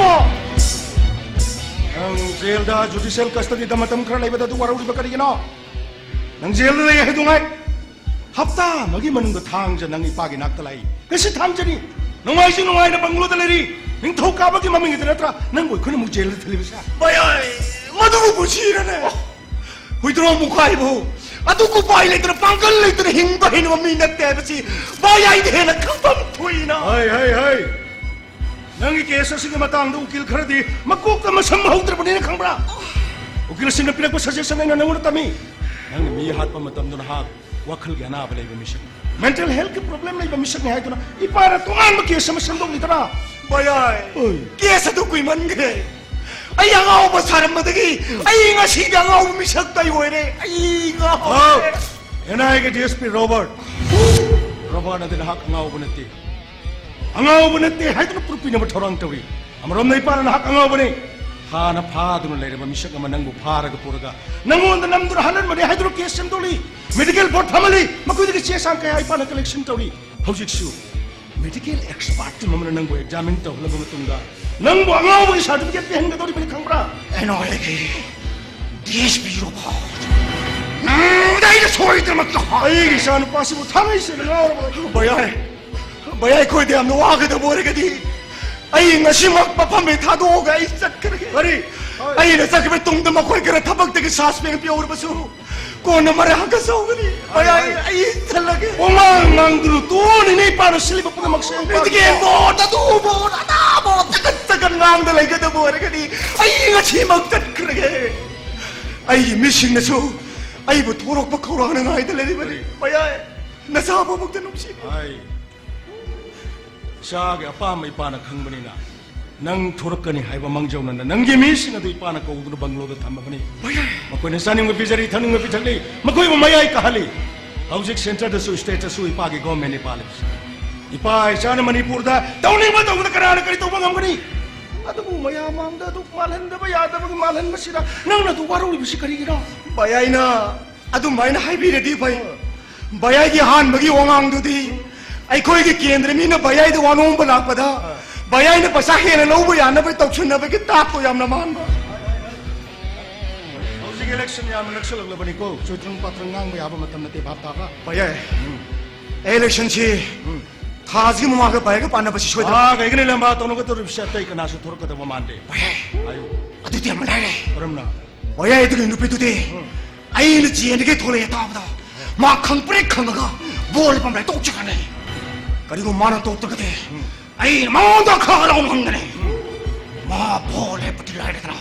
ꯅꯪ ꯖꯦꯜꯗ ꯖꯨꯗꯤꯁꯤꯌꯦꯜ ꯀꯁꯇꯗꯤꯗ ꯃꯇꯝ ꯈꯔ ꯂꯩꯕꯗ ꯑꯗꯨ ꯋꯥꯔꯧꯔꯤꯕ ꯀꯔꯤꯒꯤꯅꯣ? ꯅꯪ ꯖꯦꯜꯗ ꯂꯩ ꯍꯥꯏꯗꯨꯉꯥꯏ꯫ ꯍꯞꯇꯥ ꯑꯃꯒꯤ ꯃꯅꯨꯡꯗ ꯊꯥꯡꯖ ꯅꯪ ꯏꯄꯥꯒꯤ ꯅꯥꯛꯇ ꯂꯥꯛꯏ꯫ ꯉꯁꯤ ꯊꯥꯡꯖꯅꯤ꯫ ꯅꯨꯡꯉꯥꯏꯁꯨ ꯅꯨꯡꯉꯥꯏꯅ ꯕꯪꯒ꯭ꯂꯣꯗ ꯂꯩꯔꯤ꯫ ꯅꯤꯡꯊꯧꯀꯥꯕꯒꯤ ꯃꯃꯤꯡꯒꯤꯗ ꯅꯠꯇ꯭ꯔꯥ ꯅꯪꯕꯨ ꯑꯩꯈꯣꯏꯅ ꯑꯃꯨꯛ ꯖꯦꯜꯗ ꯊꯤꯜꯂꯤꯕꯁꯦ? ꯚꯩ, ꯃꯗꯨꯕꯨ ꯄꯨꯟꯁꯤꯔꯅꯦ? ꯍꯨꯏꯗ꯭ꯔꯣꯝ ꯃꯨꯛꯈꯥꯏꯕꯨ ꯑꯗꯨ ꯎꯄꯥꯏ ꯂꯩꯇꯅ ꯄꯥꯡꯒꯜ ꯂꯩꯇꯅ ꯍꯤꯡꯕ ꯍꯩꯅꯕ ꯃꯤ ꯅꯠꯇꯦ ꯍꯥꯏꯕꯁꯤ ꯚꯩ ꯑꯩꯗꯤ ꯍꯦꯟꯅ ꯈꯪꯐꯝ ꯊꯣꯛꯏꯅ꯫ ꯍꯩ, ꯍꯩ, ꯍꯩ꯫ ꯅꯪꯒꯤ ꯀꯦꯁ ꯑꯁꯤꯒꯤ ꯃꯇꯥꯡꯗ ꯎꯀꯤꯜ ꯈꯔꯗꯤ ꯃꯀꯣꯛꯇ ꯃꯁꯝ ꯍꯧꯗ꯭ꯔꯕꯅꯤꯅ ꯈꯪꯕ꯭ꯔꯥ? ꯎꯀꯤꯜꯁꯤꯡꯅ ꯄꯤꯔꯛꯄ ꯁꯖꯦꯁꯟ ꯑꯩꯅ ꯅꯪꯉꯣꯟꯗ ꯇꯝꯃꯤ꯫ ꯅꯪꯅ ꯃꯤ ꯍꯥꯠꯄ ꯃꯇꯝꯗ ꯅꯍꯥꯛ ꯋꯥꯈꯜꯒꯤ ꯑꯅꯥꯕ ꯂꯩꯕ ꯃꯤꯁꯛ, ꯃꯦꯟꯇꯦꯜ ꯍꯦꯜꯊꯀꯤ ꯄ꯭ꯔꯣꯕ꯭ꯂꯦꯝ ꯂꯩꯕ ꯃꯤꯁꯛꯅꯤ ꯍꯥꯏꯗꯨꯅ ꯏꯄꯥꯅ ꯇꯣꯉꯥꯟꯕ ꯀꯦꯁ ꯑꯃ ꯁꯦꯝꯗꯣꯛꯂꯤꯗꯅ꯫ ꯚꯩ, ꯑꯣꯏ꯫ ꯀꯦꯁ ꯑꯗꯨ ꯀꯨꯏꯃꯟꯈ꯭ꯔꯦ꯫ ꯑꯩ ꯑꯉꯥꯎꯕ ꯁꯥꯔꯝꯕꯗꯒꯤ ꯑꯩ ꯉꯁꯤꯗꯤ ꯑꯉꯥꯎꯕ ꯃꯤꯁꯛꯇ ꯑꯣꯏꯔꯦ꯫ ꯑꯩ ꯉꯥꯎꯔꯦ꯫ ꯑꯦꯟ ꯑꯥꯏ ꯑꯦꯒꯤ D S P Robert. Robert ꯑꯗꯨ ꯅꯍꯥꯛ ꯑꯉꯥꯎꯕ ꯅꯠꯇꯦ꯫ ꯑꯉꯥꯎꯕ ꯅꯠꯇꯦ ꯍꯥꯏꯗꯨꯅ ꯄ꯭ꯔꯨꯐ ꯄꯤꯅꯕ ꯊꯧꯔꯥꯡ ꯇꯧꯏ꯫ ꯑꯃꯔꯣꯝꯗ ꯏꯄꯥꯅ ꯅꯍꯥꯛ ꯑꯉꯥꯎꯕꯅꯤ꯫ ꯍꯥꯟꯅ ꯐꯥꯗꯨꯅ ꯂꯩꯔꯕ ꯃꯤꯁꯛ ꯑꯃ ꯅꯪꯕꯨ ꯐꯥꯔꯒ ꯄꯨꯔꯒ ꯅꯪꯉꯣꯟꯗ ꯅꯝꯗꯨꯅ ꯍꯥꯠꯍꯟꯕꯅꯤ ꯍꯥꯏꯗꯨꯅ ꯀꯦꯁ ꯁꯦꯝꯗꯣꯛꯂꯤ꯫ ꯃꯦꯗꯤꯀꯦꯜ ꯕꯣꯔꯗ ꯐꯝꯍꯜꯂꯤ꯫ ꯃꯈꯣꯏꯗꯒꯤ ꯆꯦ ꯆꯥꯡ ꯀꯌꯥ ꯏꯄꯥꯅ ꯀꯂꯦꯛꯁꯟ ꯇꯧꯔꯤ꯫ ꯍꯧꯖꯤꯛꯁꯨ ꯃꯦꯗꯤꯀꯦꯜ ꯑꯦꯛꯁꯄꯥꯔꯠ ꯇꯤꯝ ꯑꯃꯅ ꯅꯪꯕꯨ ꯑꯦꯛꯖꯥꯃꯤꯟ ꯇꯧꯍꯜꯂꯕ ꯃꯇꯨꯡꯗ ꯅꯪꯕꯨ ꯑꯉꯥꯎꯕꯒꯤ ꯁꯥꯔꯇꯤꯐꯤꯀꯦꯠ ꯄꯤꯍꯟꯒꯗꯧꯔꯤꯕꯅꯤ ꯈꯪꯕ꯭ꯔꯥ? ꯑꯦꯟ ꯑꯥꯏ ꯑꯦꯒꯤ ꯗꯤ ꯑꯦꯁ ꯄꯤ ꯔꯣꯕꯔꯠ꯫ ꯅꯪꯗ ꯑꯩꯅ ꯁꯣꯏꯗꯅꯃꯛꯀꯤ ꯍꯥꯏ-, ꯑꯩꯒꯤ ꯏꯆꯥꯅꯨꯄꯥꯁꯤꯕꯨ ꯊꯥꯡꯉꯩ ꯁꯦꯡꯅ ꯉꯥꯎꯔꯕ? ꯚꯩ, ꯚꯩ, ꯑꯩꯈꯣꯏꯗ ꯌꯥꯝꯅ ꯋꯥꯒꯗꯕ ꯑꯣꯏꯔꯒꯗꯤ ꯑꯩ ꯉꯁꯤꯃꯛ ꯃꯐꯝ ꯍꯦꯛ ꯊꯥꯗꯣꯛꯑꯒ ꯑꯩ ꯆꯠꯈ꯭ꯔꯒꯦ꯫ ꯀꯔꯤ? ꯑꯩꯅ ꯆꯠꯈꯤꯕ ꯇꯨꯡꯗ ꯃꯈꯣꯏ ꯈꯔ ꯊꯕꯛꯇꯒꯤ ꯁꯁꯄꯦꯟ ꯄꯤꯍꯧꯔꯕꯁꯨ ꯀꯣꯟꯅ ꯃꯔꯥ ꯍꯪꯒꯠꯆꯍꯧꯒꯅꯤ꯫ ꯚꯩ, ꯑꯩ ꯆꯠꯂꯒꯦ꯫ ꯋꯥꯉꯥꯡ ꯉꯥꯡꯗꯨꯅ ꯇꯣꯛꯑꯣꯅꯦ, ꯏꯄꯥꯅ ꯁꯤꯜꯂꯤꯕ ꯄꯨꯝꯅꯃꯛꯁꯦ꯫ ꯃꯦꯗꯤꯀꯦꯜ ꯕꯣꯔꯗ ꯑꯗꯨ ꯕꯣꯔꯗ ꯑꯗꯥ ꯕꯣꯔꯗ ꯆꯒꯠ ꯆꯒꯠ ꯉꯥꯡꯗ ꯂꯩꯒꯗꯕ ꯑꯣꯏꯔꯒꯗꯤ ꯑꯩ ꯉꯁꯤꯃꯛ ꯆꯠꯈ꯭ꯔꯒꯦ꯫ ꯑꯩꯒꯤ ꯃꯤꯁꯤꯡꯅꯁꯨ ꯑꯩꯕꯨ ꯊꯣꯔꯛꯄ ꯈꯧꯔꯥꯡꯅ ꯉꯥꯏꯗ ꯂꯩꯔꯤꯕꯅꯤ꯫ ꯚꯩ, ꯅꯆꯥ ꯄꯣꯛꯄꯗ ꯅꯨꯡꯁꯤ꯫ ꯑꯩ ꯏꯆꯥꯒꯤ ꯑꯄꯥꯝꯕ ꯏꯄꯥꯅ ꯈꯪꯕꯅꯤꯅ ꯅꯪ ꯊꯣꯔꯛꯀꯅꯤ ꯍꯥꯏꯕ ꯃꯥꯡꯖꯧꯅꯅ ꯅꯪꯒꯤ ꯃꯤꯁꯤꯡ ꯑꯗꯨ ꯏꯄꯥꯅ ꯀꯧꯗꯨꯅ ꯕꯪꯒ꯭ꯂꯣꯗ ꯊꯝꯃꯕꯅꯤ꯫ ꯃꯈꯣꯏꯅ ꯆꯥꯅꯤꯡꯕ ꯄꯤꯖꯔꯤ, ꯊꯛꯅꯤꯡꯕ ꯄꯤꯊꯛꯂꯤ, ꯃꯈꯣꯏꯕꯨ ꯃꯌꯥꯏ ꯀꯥꯍꯜꯂꯤ꯫ ꯍꯧꯖꯤꯛ centreꯗꯁꯨ stateꯇꯁꯨ ꯏꯄꯥꯒꯤ governmentꯅꯤ ꯄꯥꯜꯂꯤꯕꯁꯤ꯫ ꯏꯄꯥ ꯏꯆꯥꯅ ꯃꯅꯤꯄꯨꯔꯗ ꯇꯧꯅꯤꯡꯕ ꯇꯧꯕꯗ ꯀꯅꯥꯅ ꯀꯔꯤ ꯇꯧꯕ ꯉꯝꯒꯅꯤ? ꯑꯗꯨꯕꯨ ꯃꯌꯥꯝ ꯃꯥꯡꯗ ꯑꯗꯨ ꯃꯥꯜꯍꯟꯗꯕ ꯌꯥꯗꯕꯒꯤ ꯃꯥꯜꯍꯟꯕꯁꯤꯗ ꯅꯪꯅ ꯑꯗꯨ ꯋꯥꯔꯧꯔꯤꯕꯁꯤ ꯀꯔꯤꯒꯤꯅꯣ? ꯚꯌꯥꯏꯅ ꯑꯗꯨꯃꯥꯏꯅ ꯍꯥꯏꯕꯤꯔꯗꯤ ꯐꯩ꯫ ꯚꯌꯥꯏꯒꯤ ꯑꯍꯥꯟꯕꯒꯤ ꯋꯥꯉꯥꯡꯗꯨꯗꯤ ꯑꯩꯈꯣꯏꯒꯤ ꯀꯦꯟꯗ꯭ꯔ ꯃꯤꯅ ꯚꯌꯥꯏꯗ ꯋꯥꯅꯣꯝꯕ ꯂꯥꯛꯄꯗ ꯚꯌꯥꯏꯅ ꯄꯩꯁꯥ ꯍꯦꯟꯅ ꯂꯧꯕ ꯌꯥꯅꯕ ꯇꯧꯁꯤꯟꯅꯕꯒꯤ ꯇꯥꯛꯄ ꯌꯥꯝꯅ ꯃꯥꯟꯕ꯫ ꯍꯧꯖꯤꯛ election ꯌꯥꯝꯅ ꯅꯛꯁꯜꯂꯛꯂꯕꯅꯤꯀꯣ, ꯆꯣꯏꯊ꯭ꯔꯪ ꯄꯥꯊ꯭ꯔꯪ ꯉꯥꯡꯕ ꯌꯥꯕ ꯃꯇꯝ ꯅꯠꯇꯦ, ꯚꯥꯞ ꯇꯥꯕ? ꯚꯌꯥꯏ, electionꯁꯤ ꯊꯥꯁꯤꯒꯤ ꯃꯃꯥꯡꯗ ꯚꯌꯥꯏꯒ ꯄꯥꯟꯅꯕꯁꯤ ꯁꯣꯏꯗ꯭ꯔꯕ? ꯀꯩꯒꯤꯅꯣ ꯂꯝꯕꯥ ꯇꯧꯅꯒ ꯇꯧꯔꯤꯕꯁꯦ? ꯑꯇꯩ ꯀꯅꯥꯁꯨ ꯊꯣꯔꯛꯀꯗꯕ ꯃꯥꯟꯗꯦ꯫ ꯚꯌꯥꯏ, ꯍꯥꯏꯌꯨ꯫ ꯑꯗꯨꯗꯤ ꯑꯃ ꯂꯩꯔꯦ꯫ ꯀꯔꯝꯅ? ꯚꯌꯥꯏ, ꯑꯗꯨꯒꯤ ꯅꯨꯄꯤꯗꯨꯗꯤ ꯑꯩꯅ ꯖꯦꯜꯗꯒꯤ ꯊꯣꯛꯂꯛꯑꯦ ꯇꯥꯕꯗ ꯃꯥ ꯈꯪꯄ꯭ꯔꯦꯛ ꯈꯪꯉꯒ ꯕꯣꯜ ꯄꯝꯂꯦ ꯇꯣꯛꯆꯈ꯭ꯔꯅꯤ꯫ ꯀꯔꯤꯒꯨꯝꯕ ꯃꯥꯅ ꯇꯣꯛꯇ꯭ꯔꯒꯗꯤ ꯑꯩꯅ ꯃꯉꯣꯟꯗ ꯈꯔ ꯂꯧꯅ ꯍꯪꯒꯅꯤ꯫ ꯃꯥ ꯕꯣꯜ ꯍꯦꯛ ꯄꯨꯊꯤꯜꯂꯦ ꯍꯥꯏꯔꯗꯅ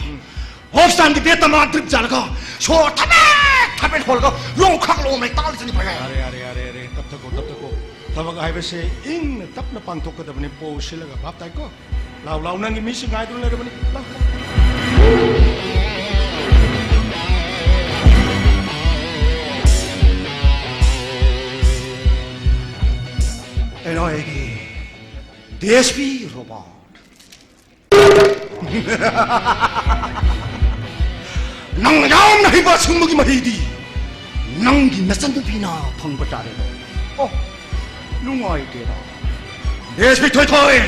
ꯍꯣꯞꯁꯇꯥꯟꯒꯤ ꯕꯦꯠꯇ ꯃꯥ ꯗ꯭ꯔꯤꯞ ꯆꯥꯜꯂꯒ ꯁꯣꯔ ꯊꯕꯦꯠ ꯊꯕꯦꯠ ꯍꯣꯜꯂꯒ ꯂꯣꯡꯈꯥꯛ ꯂꯣꯡꯃꯩ ꯇꯥꯜꯂꯤꯁꯤꯅꯤ ꯚꯌꯥꯏ꯫ ꯌꯥꯔꯦ, ꯌꯥꯔꯦ, ꯌꯥꯔꯦ, ꯌꯥꯔꯦ꯫ ꯇꯞꯊꯈꯣ, ꯇꯞꯊꯈꯣ꯫ ꯊꯕꯛ ꯍꯥꯏꯕꯁꯦ ꯏꯪꯅ ꯇꯞꯅ ꯄꯥꯡꯊꯣꯛꯀꯗꯕꯅꯤ꯫ ꯄꯣ ꯁꯤꯜꯂꯒ, ꯚꯥꯞ ꯇꯥꯏꯀꯣ? ꯂꯥꯎ, ꯂꯥꯎ, ꯅꯪꯒꯤ ꯃꯤꯁꯤꯡ ꯉꯥꯏꯗꯨꯅ ꯂꯩꯔꯕꯅꯤ꯫ ꯂꯥꯎ, ꯂꯥꯎ꯫ ꯀꯩꯅꯣ ꯑꯩꯒꯤ DSP ꯔꯣꯕꯥꯔꯠ꯫ ꯅꯪ ꯌꯥꯝꯅ ꯍꯩꯕ ꯑꯁꯤꯒꯨꯝꯕꯒꯤ ꯃꯍꯩꯗꯤ ꯅꯪꯒꯤ ꯅꯆꯟꯅꯨꯄꯤꯅ ꯐꯪꯕ ꯇꯥꯔꯦ꯫ ꯑꯣ, ꯅꯨꯡꯉꯥꯏꯇꯦꯗ꯫ DSP ꯊꯣꯏꯊꯣꯏ,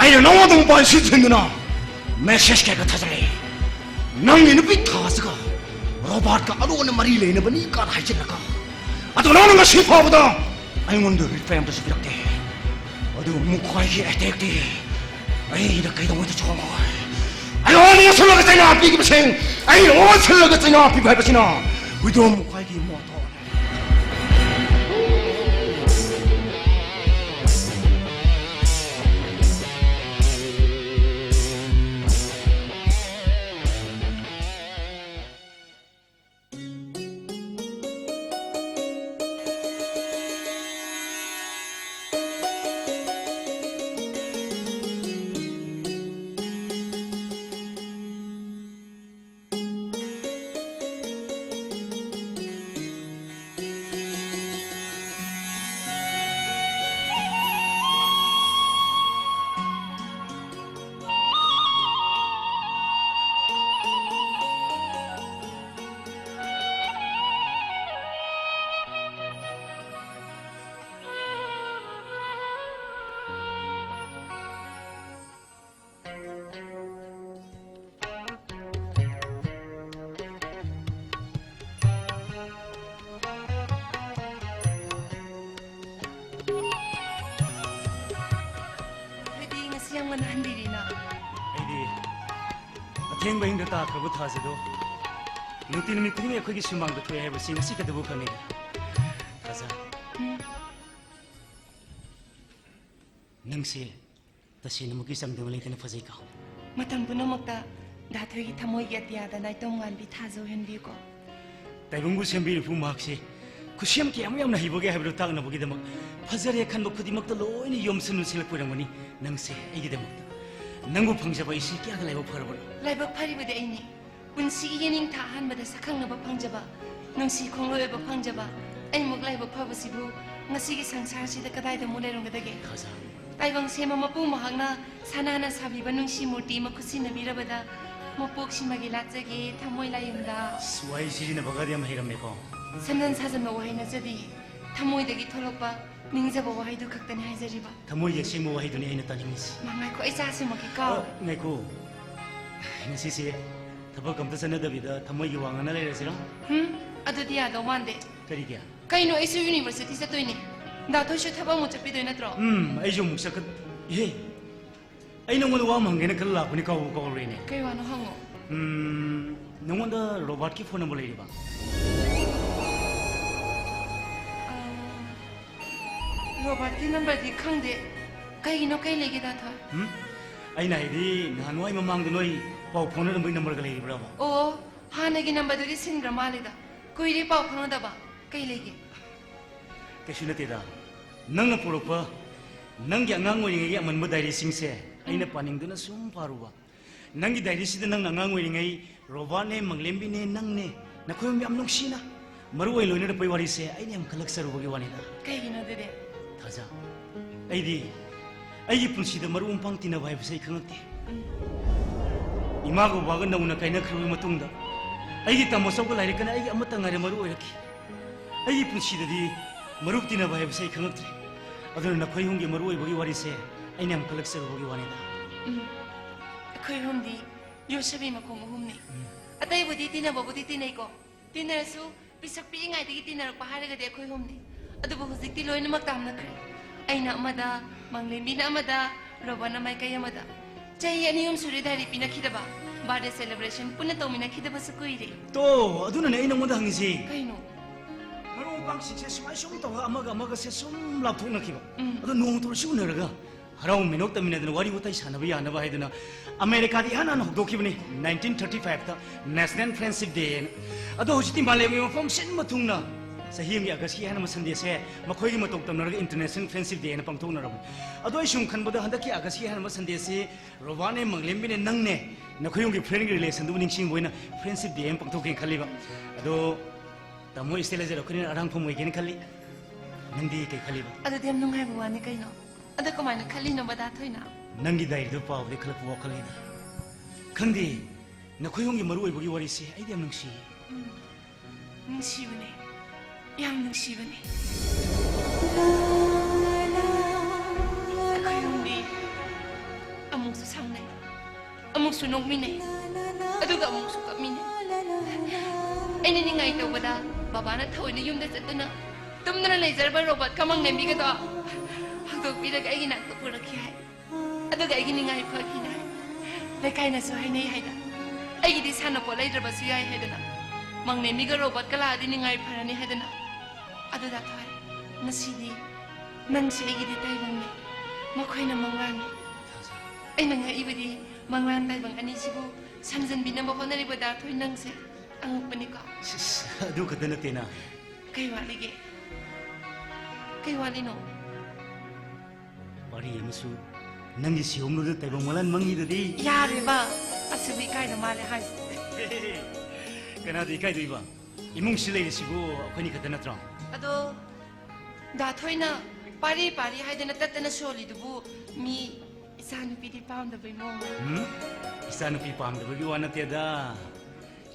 ꯑꯩꯅ ꯅꯉꯣꯟꯗ ꯃꯣꯕꯥꯏꯜ ꯁꯤꯖꯤꯟꯅꯗꯨꯅ message ꯀꯌꯥ ꯊꯥꯖꯤꯜꯂꯦ꯫ ꯅꯪꯒꯤ ꯅꯨꯄꯤ ꯊꯥꯖꯒ ꯔꯣꯕꯥꯔꯠꯀ ꯑꯔꯣꯟꯅ ꯃꯔꯤ ꯂꯩꯅꯕꯅꯤ ꯀꯥꯏꯅ ꯍꯥꯏꯖꯤꯜꯂꯒ, ꯑꯗꯨꯒ ꯅꯪꯅ ꯉꯁꯤ ꯐꯥꯎꯕꯗ ꯑꯩꯉꯣꯟꯗ reply ꯑꯃꯇꯁꯨ ꯄꯤꯔꯛꯇꯦ꯫ ꯑꯗꯨꯒ ꯃꯈꯣꯏꯒꯤ attackꯇꯤ ꯑꯩꯅ ꯀꯩꯗꯧꯉꯩꯗꯁꯨ ꯈꯪꯉꯣꯏ꯫ ꯑꯩꯉꯣꯟꯗ ꯑꯣꯟꯁꯤꯜꯂꯒ ꯆꯩꯅꯥ ꯄꯤꯈꯤꯕꯁꯤꯡ ꯑꯩꯅ ꯑꯣꯟꯁꯤꯜꯂꯒ ꯆꯩꯅꯥ ꯄꯤꯕ ꯍꯥꯏꯕꯁꯤꯅ ꯋꯤꯗꯣ ꯃꯈꯣꯏꯒꯤ motto꯫ ꯑꯍꯤꯡꯕ ꯑꯍꯤꯡꯗ ꯇꯥꯈ꯭ꯔꯕ ꯊꯥꯖꯗꯣ ꯅꯨꯡꯇꯤ ꯅꯨꯃꯤꯠ ꯈꯨꯗꯤꯡꯒꯤ ꯑꯩꯈꯣꯏꯒꯤ ꯁꯨꯃꯥꯡꯗ ꯊꯣꯛꯑꯦ ꯍꯥꯏꯕꯁꯤ ꯉꯁꯤ ꯈꯛꯇꯕꯨ ꯈꯪꯉꯦ꯫ ꯊꯥꯖ, ꯅꯪꯁꯦ ꯇꯁꯦꯡꯅꯃꯛꯀꯤ ꯆꯥꯡꯗꯝ ꯂꯩꯇꯅ ꯐꯖꯩꯀꯣ꯫ ꯃꯇꯝ ꯄꯨꯝꯅꯃꯛꯇ ꯗꯥ ꯊꯣꯏꯒꯤ ꯊꯃꯣꯏꯒꯤ ꯑꯇꯤꯌꯥꯗ ꯅꯥꯏꯇꯣꯝ ꯉꯥꯟꯕꯤ ꯊꯥꯖ ꯑꯣꯏꯍꯟꯕꯤꯌꯨꯀꯣ꯫ ꯇꯥꯏꯕꯪꯕꯨ ꯁꯦꯝꯕꯤꯔꯤꯕ ꯃꯍꯥꯛꯁꯦ ꯈꯨꯠꯁꯦꯝ ꯀꯌꯥꯃꯨꯛ ꯌꯥꯝꯅ ꯍꯩꯕꯒꯦ ꯍꯥꯏꯕꯗꯨ ꯇꯥꯛꯅꯕꯒꯤꯗꯃꯛ ꯐꯖꯔꯦ ꯈꯟꯕ ꯈꯨꯗꯤꯡꯃꯛꯇ ꯂꯣꯏꯅ ꯌꯣꯝꯁꯤꯟ ꯂꯣꯏꯁꯤꯜꯂꯛꯄ ꯑꯣꯏꯔꯝꯒꯅꯤ ꯅꯪꯁꯦ ꯑꯩꯒꯤꯗꯃꯛꯇ꯫ ꯅꯪꯕꯨ ꯐꯪꯖꯕ ꯑꯩꯁꯦ ꯀꯌꯥꯗ ꯂꯥꯏꯕꯛ ꯐꯔꯕꯅꯣ꯫ ꯂꯥꯏꯕꯛ ꯐꯔꯤꯕꯗꯤ ꯑꯩꯅꯤ꯫ ꯄꯨꯟꯁꯤꯒꯤ ꯌꯦꯅꯤꯡꯊꯥ ꯑꯍꯥꯟꯕꯗ ꯁꯛꯈꯪꯅꯕ ꯐꯪꯖꯕ, ꯅꯨꯡꯁꯤ ꯈꯣꯡꯂꯣꯏ ꯑꯣꯏꯕ ꯐꯪꯖꯕ ꯑꯩꯃꯨꯛ ꯂꯥꯏꯕꯛ ꯐꯕꯁꯤꯕꯨ ꯉꯁꯤꯒꯤ ꯁꯪꯁꯥꯔꯁꯤꯗ ꯀꯗꯥꯏꯗ ꯑꯃꯨꯛ ꯂꯩꯔꯝꯒꯗꯒꯦ? ꯈꯖꯥ꯫ ꯇꯥꯏꯕꯪ ꯁꯦꯝꯕ ꯃꯄꯨ ꯃꯍꯥꯛꯅ ꯁꯅꯥꯅ ꯁꯥꯕꯤꯕ ꯅꯨꯡꯁꯤ ꯃꯨꯔꯇꯤ ꯑꯃ ꯈꯨꯠꯁꯤꯟꯅꯕꯤꯔꯕꯗ ꯃꯄꯣꯛꯁꯤꯃꯒꯤ ꯂꯥꯠꯆꯒꯦ ꯊꯃꯣꯏ ꯂꯥꯏꯌꯨꯝꯗ꯫ ꯑꯁ, ꯋꯥꯍꯩ ꯁꯤꯖꯤꯟꯅꯕꯒꯗꯤ ꯌꯥꯝ ꯍꯩꯔꯝꯃꯦꯀꯣ꯫ ꯁꯝꯖꯟ ꯁꯥꯖꯟꯕ ꯋꯥꯍꯩ ꯅꯠꯆꯗꯤꯌꯦ꯫ ꯊꯃꯣꯏꯗꯒꯤ ꯊꯣꯛꯂꯛꯄ ꯅꯤꯡꯖꯕ ꯋꯥꯍꯩꯗꯨ ꯈꯛꯇꯅꯤ ꯍꯥꯏꯖꯔꯤꯕ꯫ ꯊꯃꯣꯏꯒꯤ ꯑꯁꯦꯡꯕ ꯋꯥꯍꯩꯗꯨꯅꯤ ꯑꯩꯅ ꯇꯥꯅꯤꯡꯉꯤꯁꯤ꯫ ꯃꯥ, ꯉꯥꯏꯈꯣ, ꯑꯩ ꯆꯥ ꯁꯦꯝꯃꯛꯀꯦꯀꯣ꯫ ꯑ, ꯉꯥꯏꯈꯣ꯫ ꯉꯁꯤꯁꯦ ꯊꯕꯛ ꯑꯝꯇ ꯆꯠꯅꯗꯕꯤꯗ ꯊꯃꯣꯏꯒꯤ ꯋꯥ ꯉꯥꯡꯅ ꯂꯩꯔꯁꯤꯔꯣ? ꯍꯨꯝ, ꯑꯗꯨꯗꯤ ꯌꯥꯗꯧ ꯃꯥꯟꯗꯦ꯫ ꯀꯔꯤꯒꯤ? ꯀꯩꯅꯣ, ꯑꯩꯁꯨ ꯌꯨꯅꯤꯚꯔꯁꯤꯇꯤ ꯆꯠꯇꯣꯏꯅꯦ꯫ ꯗꯥ ꯊꯣꯏꯁꯨ ꯊꯕꯛ ꯑꯃꯨꯛ ꯆꯠꯄꯤꯗꯣꯏ ꯅꯠꯇ꯭ꯔꯣ? ꯎꯝ, ꯑꯩꯁꯨ ꯑꯃꯨꯛ ꯆꯠꯀ-, ꯏꯍꯦ, ꯑꯩ ꯅꯉꯣꯟꯗ ꯋꯥ ꯑꯃ ꯍꯪꯒꯦꯅ ꯈꯜꯂ ꯂꯥꯛꯄꯅꯤ, ꯀꯥꯎꯕꯨ ꯀꯥꯎꯔꯨꯔꯦꯅꯦ꯫ ꯀꯩ ꯋꯥꯅꯣ ꯍꯪꯉꯣ꯫ ꯎꯝ, ꯅꯉꯣꯟꯗ ꯔꯣꯕꯥꯔꯠꯀꯤ ꯐꯣꯟ ꯅꯝꯕꯔ ꯂꯩꯔꯤꯕ? ꯑ, ꯔꯣꯕꯥꯔꯠꯀꯤ ꯅꯝꯕꯔꯗꯤ ꯈꯪꯗꯦ꯫ ꯀꯩꯒꯤꯅꯣ, ꯀꯩ ꯂꯩꯒꯦ, ꯗꯥ ꯊꯣꯏ? ꯎꯝ? ꯑꯩꯅ ꯍꯥꯏꯗꯤ, ꯅꯍꯥꯟꯋꯥꯏ ꯃꯃꯥꯡꯗ ꯅꯣꯏ ꯄꯥꯎ ꯐꯥꯎꯅꯔꯝꯕꯒꯤ ꯅꯝꯕꯔꯒ ꯂꯩꯔꯤꯕ꯭ꯔꯕ? ꯑꯣ, ꯍꯥꯟꯅꯒꯤ ꯅꯝꯕꯔꯗꯨꯗꯤ ꯁꯤꯟꯈ꯭ꯔ ꯃꯥꯜꯂꯦꯗ꯫ ꯀꯨꯏꯔꯦ ꯄꯥꯎ ꯐꯥꯎꯅꯗꯕ꯫ ꯀꯩ ꯂꯩꯒꯦ? ꯀꯩꯁꯨ ꯅꯠꯇꯦꯗ꯫ ꯅꯪꯅ ꯄꯨꯔꯛꯄ ꯅꯪꯒꯤ ꯑꯉꯥꯡ ꯑꯣꯏꯔꯤꯉꯩꯒꯤ ꯑꯃꯟꯕ ꯗꯥꯏꯔꯤꯁꯤꯡꯁꯦ ꯑꯩꯅ ꯎꯝ꯫ ꯄꯥꯅꯤꯡꯗꯨꯅ ꯁꯨꯝ ꯄꯥꯔꯨꯕ꯫ ꯅꯪꯒꯤ ꯗꯥꯏꯔꯤꯁꯤꯗ ꯅꯪꯅ ꯑꯉꯥꯡ ꯑꯣꯏꯔꯤꯉꯩ ꯔꯣꯕꯥꯔꯠꯅꯦ, ꯃꯪꯂꯦꯝꯕꯤꯅꯦ, ꯅꯪꯅꯦ, ꯅꯈꯣꯏ ꯑꯍꯨꯝ ꯌꯥꯝ ꯅꯨꯡꯁꯤꯅ ꯃꯔꯨ ꯑꯣꯏꯅ ꯂꯣꯏꯅꯔꯛꯄꯩ ꯋꯥꯔꯤꯁꯦ ꯑꯩꯅ ꯌꯥꯝ ꯀꯜꯂꯛꯆꯔꯨꯕꯒꯤ ꯋꯥꯅꯤꯗ꯫ ꯀꯩꯒꯤꯅꯣ ꯑꯗꯨꯗꯤ? ꯊꯥꯖ, ꯑꯩꯗꯤ ꯑꯩꯒꯤ ꯄꯨꯟꯁꯤꯗ ꯃꯔꯨꯞ ꯃꯄꯥꯡ ꯇꯤꯟꯅꯕ ꯍꯥꯏꯕꯁꯦ ꯑꯩ ꯈꯪꯉꯛꯇꯦ꯫ ꯎꯝ꯫ ꯏꯃꯥꯒ ꯕꯕꯥꯒ ꯅꯧꯅ ꯀꯥꯏꯅꯈ꯭ꯔꯕ ꯃꯇꯨꯡꯗ ꯑꯩꯒꯤ ꯇꯥꯃꯣ ꯆꯧꯒ ꯂꯥꯏꯔꯤꯛꯀꯅ ꯑꯩꯒꯤ ꯑꯃꯠꯇ ꯉꯥꯏꯔꯦ ꯃꯔꯨ ꯑꯣꯏꯔꯛꯈꯤ꯫ ꯑꯩꯒꯤ ꯄꯨꯟꯁꯤꯗꯗꯤ ꯃꯔꯨꯞ ꯇꯤꯟꯅꯕ ꯍꯥꯏꯕꯁꯦ ꯑꯩ ꯈꯪꯉꯛꯇ꯭ꯔꯦ꯫ ꯑꯗꯨꯅ ꯅꯈꯣꯏ ꯑꯍꯨꯝꯒꯤ ꯃꯔꯨ ꯑꯣꯏꯕꯒꯤ ꯋꯥꯔꯤꯁꯦ ꯑꯩꯅ ꯌꯥꯝ ꯀꯜꯂꯛꯆꯔꯨꯕꯒꯤ ꯋꯥꯅꯤꯗ꯫ ꯎꯝ꯫ ꯑꯩꯈꯣꯏ ꯑꯍꯨꯝꯗꯤ ꯌꯣꯠꯁꯕꯤ ꯃꯈꯣꯡ ꯑꯍꯨꯝꯅꯤ꯫ ꯎꯝ꯫ ꯑꯇꯩꯕꯨꯗꯤ ꯇꯤꯟꯅꯕꯕꯨꯗꯤ ꯇꯤꯟꯅꯩꯀꯣ꯫ ꯇꯤꯟꯅꯔꯁꯨ ꯄꯤꯁꯛ ꯄꯤꯛꯏꯉꯩꯗꯒꯤ ꯇꯤꯟꯅꯔꯛꯄ ꯍꯥꯏꯔꯒꯗꯤ ꯑꯩꯈꯣꯏ ꯑꯍꯨꯝꯅꯤ꯫ ꯑꯗꯨꯕꯨ ꯍꯧꯖꯤꯛꯇꯤ ꯂꯣꯏꯅꯃꯛ ꯇꯥꯝꯅꯈ꯭ꯔꯦ꯫ ꯑꯩꯅ ꯑꯃꯗ, ꯃꯪꯂꯦꯝꯕꯤꯅ ꯑꯃꯗ, ꯔꯣꯕꯟꯅ ꯃꯥꯏꯀꯩ ꯑꯃꯗ꯫ ꯆꯍꯤ ꯑꯅꯤ ꯑꯍꯨꯝ ꯁꯨꯔꯦ ꯗꯥꯏꯔꯤ ꯄꯤꯅꯈꯤꯗꯕ꯫ Birthday celebration ꯄꯨꯟꯅ ꯇꯧꯃꯤꯟꯅꯈꯤꯗꯕꯁꯨ ꯀꯨꯏꯔꯦ꯫ ꯇꯣ, ꯑꯗꯨꯅꯅꯦ ꯑꯩ ꯅꯉꯣꯟꯗ ꯍꯪꯉꯤꯁꯤ꯫ ꯀꯩꯅꯣ? ꯃꯔꯨꯞ ꯃꯄꯥꯡꯁꯤꯡꯁꯦ ꯁꯨꯃꯥꯏ ꯁꯨꯝ ꯇꯧꯔꯒ ꯑꯃꯒ ꯑꯃꯒꯁꯦ ꯁꯨꯝ ꯂꯥꯞꯊꯣꯛꯅꯈꯤꯕ꯫ ꯎꯝ꯫ ꯑꯗꯣ ꯅꯣꯡꯃꯇ ꯑꯣꯏꯔꯁꯨ ꯎꯅꯔꯒ ꯍꯔꯥꯎ ꯃꯤꯅꯣꯛ ꯇꯝꯃꯤꯟꯅꯗꯅ ꯋꯥꯔꯤ ꯋꯥꯇꯥꯏ ꯁꯥꯟꯅꯕ ꯌꯥꯅꯕ ꯍꯥꯏꯗꯅ ꯑꯃꯦꯔꯤꯀꯥꯗ ꯏꯍꯥꯟ ꯍꯥꯟꯅ ꯍꯧꯗꯣꯛꯈꯤꯕꯅꯤ, nineteen thirty five ꯇ National Friendship Day ꯍꯥꯏꯅ꯫ ꯑꯗꯣ ꯍꯧꯖꯤꯛꯇꯤ ꯃꯥꯂꯦꯝꯒꯤ ꯃꯐꯝ ꯁꯤꯟꯕ ꯊꯨꯡꯅ ꯆꯍꯤ ꯑꯃꯒꯤ ꯑꯥꯒꯁꯀꯤ ꯑꯍꯥꯟꯕ ꯁꯟꯗꯦꯁꯦ ꯃꯈꯣꯏꯒꯤ ꯃꯇꯧ ꯇꯝꯅꯔꯒ International Friendship Day ꯍꯥꯏꯅ ꯄꯥꯡꯊꯣꯛꯅꯔꯕꯅꯤ꯫ ꯑꯗꯣ ꯑꯩ ꯁꯨꯝ ꯈꯟꯕꯗ ꯍꯟꯗꯛꯀꯤ ꯑꯥꯒꯁꯀꯤ ꯑꯍꯥꯟꯕ ꯁꯟꯗꯦꯁꯤ ꯔꯣꯕꯥꯔꯠꯅꯦ, ꯃꯪꯂꯦꯝꯕꯤꯅꯦ, ꯅꯪꯅꯦ, ꯅꯈꯣꯏ ꯑꯍꯨꯝꯒꯤ friend ꯒꯤ relation ꯗꯨꯕꯨ ꯅꯤꯡꯁꯤꯡꯕ ꯑꯣꯏꯅ Friendship Day ꯑꯃ ꯄꯥꯡꯊꯣꯛꯀꯦꯅ ꯈꯜꯂꯤꯕ꯫ ꯑꯗꯣ ꯇꯥꯃꯣ ꯏꯁꯇꯦꯂꯥꯏꯖꯔ ꯑꯩꯈꯣꯏꯅ ꯑꯔꯥꯡꯐꯝ ꯑꯣꯏꯒꯦꯅ ꯈꯜꯂꯤ꯫ ꯅꯪꯗꯤ ꯀꯩ ꯈꯜꯂꯤꯕ? ꯑꯗꯨꯗꯤ ꯌꯥꯝ ꯅꯨꯡꯉꯥꯏꯕ ꯋꯥꯅꯤ ꯀꯩꯅꯣ꯫ ꯑꯗꯣ ꯀꯃꯥꯏꯅ ꯈꯜꯂꯤꯅꯣꯕ ꯗꯥ ꯊꯣꯏꯅ? ꯅꯪꯒꯤ ꯗꯥꯏꯔꯤꯗꯨ ꯄꯥꯕꯗꯒꯤ ꯈꯜꯂꯛꯄ ꯋꯥꯈꯜꯅꯤꯗ꯫ ꯈꯪꯗꯦ, ꯅꯈꯣꯏ ꯑꯍꯨꯝꯒꯤ ꯃꯔꯨ ꯑꯣꯏꯕꯒꯤ ꯋꯥꯔꯤꯁꯦ ꯑꯩꯗꯤ ꯌꯥꯝ ꯅꯨꯡꯁꯤꯌꯦ꯫ ꯎꯝ, ꯅꯨꯡꯁꯤꯕꯅꯦ, ꯌꯥꯝ ꯅꯨꯡꯁꯤꯕꯅꯦ꯫ ꯑꯩꯈꯣꯏ ꯑꯍꯨꯝꯗꯤ ꯑꯃꯨꯛꯁꯨ ꯁꯥꯎꯅꯩ, ꯑꯃꯨꯛꯁꯨ ꯅꯣꯛꯃꯤꯟꯅꯩ, ꯑꯗꯨꯒ ꯑꯃꯨꯛꯁꯨ ꯀꯞꯃꯤꯟꯅꯩ꯫ ꯑꯩꯅ ꯅꯤꯡꯉꯥꯏ ꯇꯧꯕꯗ ꯕꯕꯥꯅ ꯊꯑꯣꯏꯅ ꯌꯨꯝꯗ ꯆꯠꯇꯨꯅ ꯇꯨꯝꯗꯨꯅ ꯂꯩꯖꯔꯕ ꯔꯣꯕꯣꯠꯀ ꯃꯪꯂꯦꯝꯕꯤꯒꯗꯣ ꯍꯧꯗꯣꯛꯄꯤꯔꯒ ꯑꯩꯒꯤ ꯅꯥꯛꯇ ꯄꯨꯔꯛꯈꯤ ꯍꯥꯏ꯫ ꯑꯗꯨꯒ ꯑꯩꯒꯤ ꯅꯤꯡꯉꯥꯏ ꯐꯈꯤꯅꯦ꯫ ꯂꯩꯀꯥꯏꯅꯁꯨ ꯍꯥꯏꯅꯩ ꯍꯥꯏꯗ, ꯑꯩꯒꯤꯗꯤ ꯁꯥꯟꯅꯄꯣꯠ ꯂꯩꯗ꯭ꯔꯕꯁꯨ ꯌꯥꯏ ꯍꯥꯏꯗꯅ, ꯃꯪꯂꯦꯝꯕꯤꯒ ꯔꯣꯕꯣꯠꯀ ꯂꯥꯛꯑꯗꯤ ꯅꯤꯡꯉꯥꯏ ꯐꯔꯅꯤ ꯍꯥꯏꯗꯅ꯫ ꯑꯗꯨꯗ ꯊꯣꯏ, ꯉꯁꯤꯗꯤ ꯅꯪꯁꯦ ꯑꯩꯒꯤꯗꯤ ꯇꯥꯏꯕꯪꯅꯦ, ꯃꯈꯣꯏꯅ ꯃꯪꯂꯥꯟꯅꯤ꯫ ꯑꯩꯅ ꯉꯛꯏꯕꯗꯤ ꯃꯪꯂꯥꯟ ꯇꯥꯏꯕꯪ ꯑꯅꯤꯁꯤꯕꯨ ꯁꯝꯖꯟꯕꯤꯅꯕ ꯍꯣꯠꯅꯔꯤꯕ ꯗꯥ ꯊꯣꯏ ꯅꯪꯁꯦ ꯑꯉꯛꯄꯅꯤꯀꯣ꯫ ꯁꯤꯁ, ꯑꯗꯨ ꯈꯛꯇ ꯅꯠꯇꯦꯅ꯫ ꯀꯩ ꯋꯥꯠꯂꯤꯒꯦ? ꯀꯩ ꯋꯥꯠꯂꯤꯅꯣ? ꯋꯥꯔꯤ ꯑꯃꯁꯨ ꯅꯪꯒꯤ ꯁꯤꯍꯣꯝꯂꯨꯗ ꯇꯥꯏꯕꯪ ꯃꯪꯂꯥꯟ ꯃꯪꯉꯤꯗꯨꯗꯤ꯫ ꯌꯥꯔꯦꯕ, ꯑꯁꯤꯕꯨ ꯏꯀꯥꯏꯅ ꯃꯥꯜꯂꯦ ꯍꯥꯏꯁꯦ꯫ ꯀꯅꯥꯗ ꯏꯀꯥꯏꯗꯣꯏꯕ? ꯏꯃꯨꯡꯁꯤ ꯂꯩꯔꯤꯁꯤꯕꯨ ꯑꯩꯈꯣꯏꯅꯤ ꯈꯛꯇ ꯅꯠꯇ꯭ꯔꯣ? ꯑꯗꯣ ꯗꯥ ꯊꯣꯏꯅ ꯄꯥꯔꯤ ꯄꯥꯔꯤ ꯍꯥꯏꯗꯅ ꯇꯠꯇꯅ ꯁꯣꯜꯂꯤꯗꯨꯕꯨ ꯃꯤ ꯏꯆꯥꯅꯨꯄꯤꯗꯤ ꯄꯥꯝꯗꯕꯩ ꯃꯑꯣꯡ꯫ ꯎꯝ? ꯏꯆꯥꯅꯨꯄꯤ ꯄꯥꯝꯗꯕꯒꯤ ꯋꯥ ꯅꯠꯇꯦꯗ꯫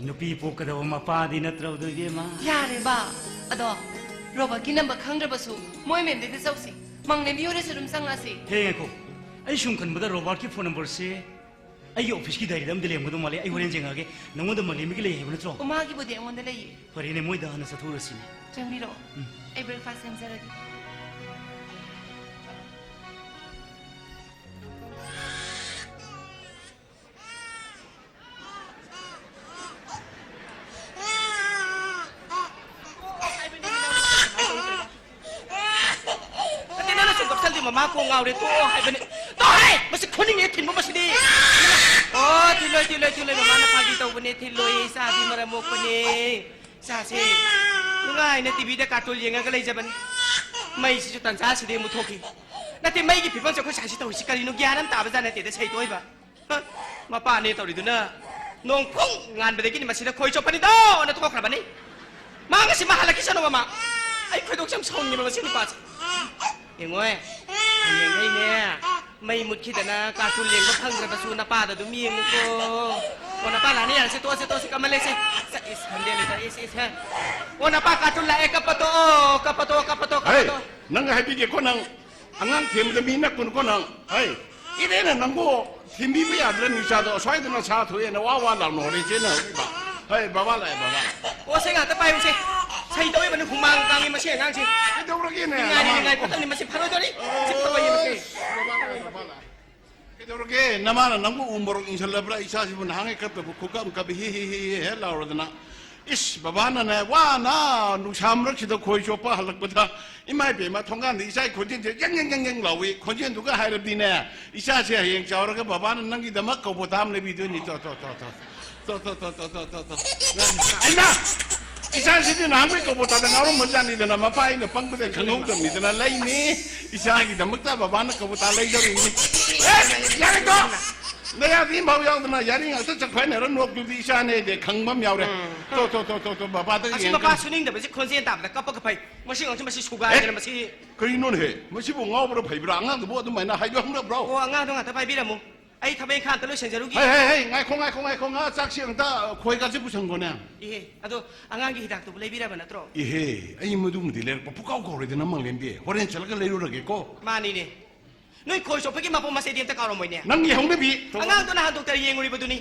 ꯅꯨꯄꯤ ꯄꯣꯛꯀꯗꯕ ꯃꯄꯥꯗꯤ ꯅꯠꯇ꯭ꯔꯕꯗꯣ, ꯏꯕꯦꯝꯃ? ꯌꯥꯔꯦꯕ꯫ ꯑꯗꯣ ꯔꯣꯕꯣꯠꯀꯤ ꯅꯝꯕ ꯈꯪꯗ꯭ꯔꯕꯁꯨ ꯃꯣꯏ ꯃꯦꯝꯗꯩꯗ ꯆꯧꯁꯤ꯫ ꯃꯪꯂꯦꯝꯕꯤ ꯍꯣꯏꯗꯁꯨ ꯑꯗꯨꯝ ꯆꯪꯉꯛꯑꯁꯤ꯫ ꯍꯦ, ꯉꯥꯏꯈꯣ꯫ ꯑꯩ ꯁꯨꯝ ꯈꯟꯕꯗ ꯔꯣꯕꯥꯔꯠꯀꯤ phone number ꯁꯦ ꯑꯩꯒꯤ office ꯀꯤ diary ꯗ ꯑꯃꯗꯤ ꯂꯩꯔꯝꯒꯗꯧ ꯃꯥꯜꯂꯦ꯫ ꯑꯩ ꯍꯣꯔꯦꯟ ꯌꯦꯡꯉꯛꯑꯒꯦ꯫ ꯅꯉꯣꯟꯗ ꯃꯪꯂꯦꯝꯕꯤꯒꯤ ꯂꯩ ꯍꯥꯏꯕ ꯅꯠꯇ꯭ꯔꯣ? ꯃꯥꯒꯤꯕꯨꯗꯤ ꯑꯩꯉꯣꯟꯗ ꯂꯩꯌꯦ꯫ ꯐꯔꯦꯅꯦ, ꯃꯣꯏꯗ ꯍꯥꯟꯅ ꯆꯠꯊꯣꯛꯎꯔꯁꯤꯅꯦ꯫ ꯆꯪꯕꯤꯔꯛꯑꯣ꯫ ꯎꯝ꯫ ꯑꯩ breakfast ꯁꯦꯝꯖꯔꯒꯦ꯫ ꯀꯣꯛ ꯉꯥꯎꯔꯦ, ꯇꯣꯛꯑꯣ ꯍꯥꯏꯕꯅꯦ꯫ ꯇꯣꯛꯑꯣ ꯍꯦ! ꯃꯁꯤ ꯈꯨꯅꯤꯡꯅꯦ ꯊꯤꯟꯕ ꯃꯁꯤꯗꯤ꯫ ꯑꯣ, ꯊꯤꯜꯂꯣꯏ, ꯊꯤꯜꯂꯣꯏ, ꯊꯤꯜꯂꯣꯏ, ꯃꯃꯥꯅ ꯐꯥꯒꯤ ꯇꯧꯕꯅꯦ, ꯊꯤꯜꯂꯣꯏ, ꯏꯆꯥꯗꯤ ꯃꯔꯝ ꯃꯣꯛꯄꯅꯦ꯫ ꯏꯆꯥꯁꯦ ꯅꯨꯡꯉꯥꯏꯅ ꯇꯤꯚꯤꯗ ꯀꯥꯔꯇꯨꯟ ꯌꯦꯡꯉꯒ ꯂꯩꯖꯕꯅꯤ꯫ ꯃꯩꯁꯤꯁꯨ ꯇꯟꯖꯥꯁꯤꯗꯤ ꯑꯃꯨꯛ ꯊꯣꯛꯈꯤ꯫ ꯅꯠꯇꯦ, ꯃꯩꯒꯤ ꯐꯤꯕꯝꯁꯦ ꯑꯩꯈꯣꯏ ꯁ꯭ꯋꯥꯏꯁꯤ ꯇꯧꯔꯤꯁꯤ ꯀꯔꯤꯅꯣ? ꯒ꯭ꯌꯥꯟ ꯑꯃ ꯇꯥꯕ ꯖꯥꯠ ꯅꯠꯇꯦꯗ, ꯁꯩꯇꯣꯛꯏꯕ꯫ ꯍ? ꯃꯄꯥꯅꯦ ꯇꯧꯔꯤꯗꯨꯅ ꯅꯣꯡ ꯐꯨꯡ ꯉꯥꯟꯕꯗꯒꯤꯅꯤ ꯃꯁꯤꯗ ꯈꯣꯏ ꯆꯣꯞꯄꯅꯤꯗꯣꯅ ꯊꯣꯛꯈ꯭ꯔꯕꯅꯤ꯫ ꯃꯥ ꯉꯁꯤ ꯃꯥ ꯍꯜꯂꯛꯈꯤꯁꯅꯨꯕ ꯃꯥ꯫ ꯑꯩ ꯈꯣꯏꯗꯧꯁꯦ ꯌꯥꯝ ꯁꯥꯎꯅꯤꯡꯉꯦꯕ ꯃꯁꯤ ꯅꯨꯄꯥꯁꯦ꯫ ꯌꯦꯡꯉꯣꯏ, ꯍꯌꯦꯡꯈꯩꯅꯦ ꯃꯩ ꯃꯨꯠꯈꯤꯗꯅ ꯀꯥꯔꯇꯨꯟ ꯌꯦꯡꯕ ꯐꯪꯗ꯭ꯔꯕꯁꯨ ꯅꯄꯥꯗ ꯑꯗꯨꯝ ꯌꯦꯡꯉꯨꯀꯣ꯫ ꯑꯣ, ꯅꯄꯥ ꯂꯥꯛꯅꯤ, ꯌꯥꯔꯦꯁꯦ, ꯇꯣꯛꯑꯁꯦ, ꯇꯣꯛꯑꯁꯦ, ꯀꯝꯃꯜꯂꯦꯁꯦ꯫ ꯁꯦ, ꯏꯁ, ꯁꯟꯗꯦꯅꯤ ꯇꯧꯔꯤꯁꯦ, ꯏꯁ, ꯍꯦ꯫ ꯑꯣ, ꯅꯄꯥ ꯀꯥꯔꯇꯨꯟ ꯂꯥꯛꯑꯦ, ꯀꯞꯄ ꯇꯣꯛꯑꯣ, ꯀꯞꯄ ꯇꯣꯛꯑꯣ, ꯀꯞꯄ ꯇꯣꯛꯑꯣ, ꯀꯞꯄ ꯍꯩ, ꯇꯣꯛꯑꯣ꯫ ꯅꯪ ꯍꯥꯏꯕꯤꯒꯦꯀꯣ ꯅꯪ꯫ ꯑꯉꯥꯡ ꯊꯦꯝꯕꯗ ꯃꯤ ꯅꯛꯀꯨꯅꯨꯀꯣ ꯅꯪ꯫ ꯍꯩ, ꯏꯔꯦꯅ ꯅꯪꯕꯨ ꯊꯦꯝꯕꯤꯕ ꯌꯥꯗ꯭ꯔꯅꯤ ꯏꯆꯥꯗꯣ? ꯑꯁ꯭ꯋꯥꯏꯗꯅ ꯁꯥ ꯊꯣꯛꯑꯦꯅ ꯋꯥ ꯋꯥ ꯂꯥꯎꯅ ꯍꯣꯔꯦꯟ ꯆꯦꯟꯅ ꯍꯧꯔꯤꯕ꯫ ꯍꯩ, ꯕꯕꯥ ꯂꯥꯛꯑꯦ, ꯕꯕꯥ꯫ ꯑꯣ, ꯁꯦ ꯉꯥꯛꯇ ꯄꯥꯏꯌꯨꯁꯦ꯫ ꯁꯩ ꯇꯧꯔꯤꯕꯅꯤ, ꯍꯨꯃꯥꯡ ꯀꯥꯡꯉꯤ ꯃꯁꯤ ꯑꯉꯥꯡꯁꯦ꯫ ꯀꯩꯗꯧꯔꯒꯦꯅꯦ, ꯅꯤꯡꯉꯥꯏꯅꯤ, ꯅꯃꯥ? ꯅꯤꯡꯉꯥꯏ ꯈꯛꯇꯪꯅꯤ, ꯃꯁꯤ ꯐꯔꯣꯏꯗꯣꯔꯤ꯫ ꯁꯤ ꯐꯔꯣꯏꯌꯦ ꯃꯁꯤ꯫ ꯑꯁ, ꯕꯕꯥ ꯂꯥꯛꯑꯦ, ꯕꯕꯥ ꯂꯥꯛꯑꯦ꯫ ꯀꯩꯗꯧꯔꯒꯦ? ꯅꯃꯥꯅ ꯅꯪꯕꯨ ꯎ ꯃꯣꯔꯣꯛ ꯏꯟꯁꯤꯜꯂꯕ꯭ꯔꯥ? ꯏꯆꯥꯁꯤꯕꯨ ꯅꯍꯥꯟꯉꯩ ꯀꯞꯇꯕ ꯈꯨꯀꯞ ꯑꯃ ꯀꯞꯄꯤ, ꯍꯤ, ꯍꯤ, ꯍꯤ, ꯍꯤ, ꯍꯦ ꯂꯥꯎꯔꯗꯅ꯫ ꯏꯁ, ꯕꯕꯥꯅꯅꯦ ꯋꯥꯅ ꯅꯨꯡꯁꯥ ꯃꯔꯛꯁꯤꯗ ꯈꯣꯏ ꯆꯣꯞꯄ ꯍꯜꯂꯛꯄꯗ, ꯏꯃꯥ ꯏꯕꯦꯝꯃ, ꯊꯣꯡꯒꯥꯟꯗ ꯏꯆꯥꯒꯤ ꯈꯣꯟꯖꯦꯜꯁꯦ ꯌꯦꯡ, ꯌꯦꯡ, ꯌꯦꯡ, ꯌꯦꯡ ꯂꯥꯎꯏ꯫ ꯈꯣꯟꯖꯦꯜꯗꯨꯒ ꯍꯥꯏꯔꯗꯤꯅꯦ, ꯏꯆꯥꯁꯦ ꯍꯌꯦꯡ ꯆꯥꯎꯔꯒ ꯕꯕꯥꯅ ꯅꯪꯒꯤꯗꯃꯛ ꯀꯕꯣꯇꯥ ꯑꯃ ꯂꯩꯕꯤꯗꯣꯏꯅꯤ꯫ ꯇꯣ, ꯇꯣ, ꯇꯣ, ꯇꯣ꯫ ꯇꯣ, ꯇꯣ, ꯇꯣ꯫ ꯑꯩꯅ ꯏꯆꯥꯁꯤꯗꯤ ꯅꯍꯥꯟꯈꯩ ꯀꯕꯣꯇꯥꯗ ꯉꯥꯎꯔꯝꯕ ꯖꯥꯠꯅꯤꯗꯅ, ꯃꯄꯥ ꯑꯩꯅ ꯄꯪꯕꯗ ꯈꯪꯍꯧꯗꯕꯅꯤꯗꯅ꯫ ꯂꯩꯅꯤ, ꯏꯆꯥꯒꯤꯗꯃꯛꯇ ꯕꯕꯥꯅ ꯀꯕꯣꯇꯥ ꯂꯩꯗꯧꯔꯤꯅꯤ꯫ ꯑꯦ, ꯌꯥꯔꯦꯀꯣ? ꯅꯌꯥꯗꯤ ꯏꯝꯐꯥꯜ ꯌꯥꯎꯗꯅ ꯌꯥꯔꯤ ꯉꯥꯛꯇ ꯆꯠꯈ꯭ꯔꯦꯅꯦ, ꯅꯣꯛꯇꯨꯗꯤ ꯏꯆꯥꯅꯦ ꯑꯩꯗꯤ ꯈꯪꯕ ꯑꯃ ꯌꯥꯎꯔꯦ꯫ ꯎꯝ꯫ ꯇꯣ, ꯇꯣ, ꯇꯣ, ꯇꯣ, ꯇꯣ, ꯕꯕꯥꯗ ꯑꯁꯤ ꯌꯦꯡꯉꯒ꯫ ꯃꯄꯥ ꯁꯨꯅꯤꯡꯗꯕꯁꯤ ꯈꯣꯟꯖꯦꯜ ꯇꯥꯕꯗ ꯀꯞꯄꯒ ꯐꯩ꯫ ꯃꯁꯤ ꯑꯉꯥꯡꯁꯤ ꯃꯁꯤ ꯁꯨꯒꯥꯏꯗꯅ ꯑꯦ? ꯃꯁꯤ꯫ ꯀꯔꯤꯅꯣꯅꯦꯍꯦ? ꯃꯁꯤꯕꯨ ꯉꯥꯎꯕ꯭ꯔꯥ ꯐꯩꯕ꯭ꯔꯥ? ꯑꯉꯥꯡꯗꯨꯕꯨ ꯑꯗꯨꯃꯥꯏꯅ ꯍꯥꯏꯕ ꯍꯧꯅꯕ꯭ꯔꯣ? ꯑꯣ, ꯑꯉꯥꯡꯗꯣ ꯉꯥꯛꯇ ꯄꯥꯏꯕꯤꯔꯝꯃꯨ꯫ ꯑꯩ ꯊꯕꯛ ꯏꯪꯈꯥꯡ ꯑꯝꯇ ꯂꯣꯏꯁꯤꯟꯖꯔꯨꯒꯦ꯫ ꯍꯩ, ꯍꯩ, ꯍꯩ, ꯉꯥꯏꯈꯣ, ꯉꯥꯏꯈꯣ, ꯉꯥꯏꯈꯣ, ꯉꯥ ꯆꯥꯛꯁꯤ ꯑꯝꯇ ꯈꯣꯏꯒꯁꯤ ꯄꯨꯁꯟꯈꯣꯅꯦ꯫ ꯏꯍꯦ, ꯑꯗꯣ ꯑꯉꯥꯡꯒꯤ ꯍꯤꯗꯥꯛꯇꯨꯕꯨ ꯂꯩꯕꯤꯔꯕ ꯅꯠꯇ꯭ꯔꯣ? ꯏꯍꯦ, ꯑꯩ ꯃꯗꯨꯃꯗꯤ ꯂꯩꯔꯛꯄ ꯄꯨꯀꯥꯎ ꯀꯥꯎꯔꯦꯗꯅ, ꯃꯪꯂꯦꯝꯕꯤ꯫ ꯍꯣꯔꯦꯟ ꯆꯠꯂꯒ ꯂꯩꯔꯨꯔꯒꯦꯀꯣ꯫ ꯃꯥꯅꯤꯅꯦ꯫ ꯅꯣꯏ ꯈꯣꯏ ꯆꯣꯞꯄꯒꯤ ꯃꯄꯣ ꯃꯆꯩꯗꯤ ꯑꯝꯇ ꯀꯥꯎꯔꯝꯃꯣꯏꯅꯦ꯫ ꯅꯪꯒꯤ ꯍꯧꯅꯕꯤ꯫ ꯑꯉꯥꯡꯗꯣ ꯅꯍꯥꯟ ꯗꯣꯛꯇꯔ ꯌꯦꯡꯉꯨꯔꯤꯕꯗꯨꯅꯤ꯫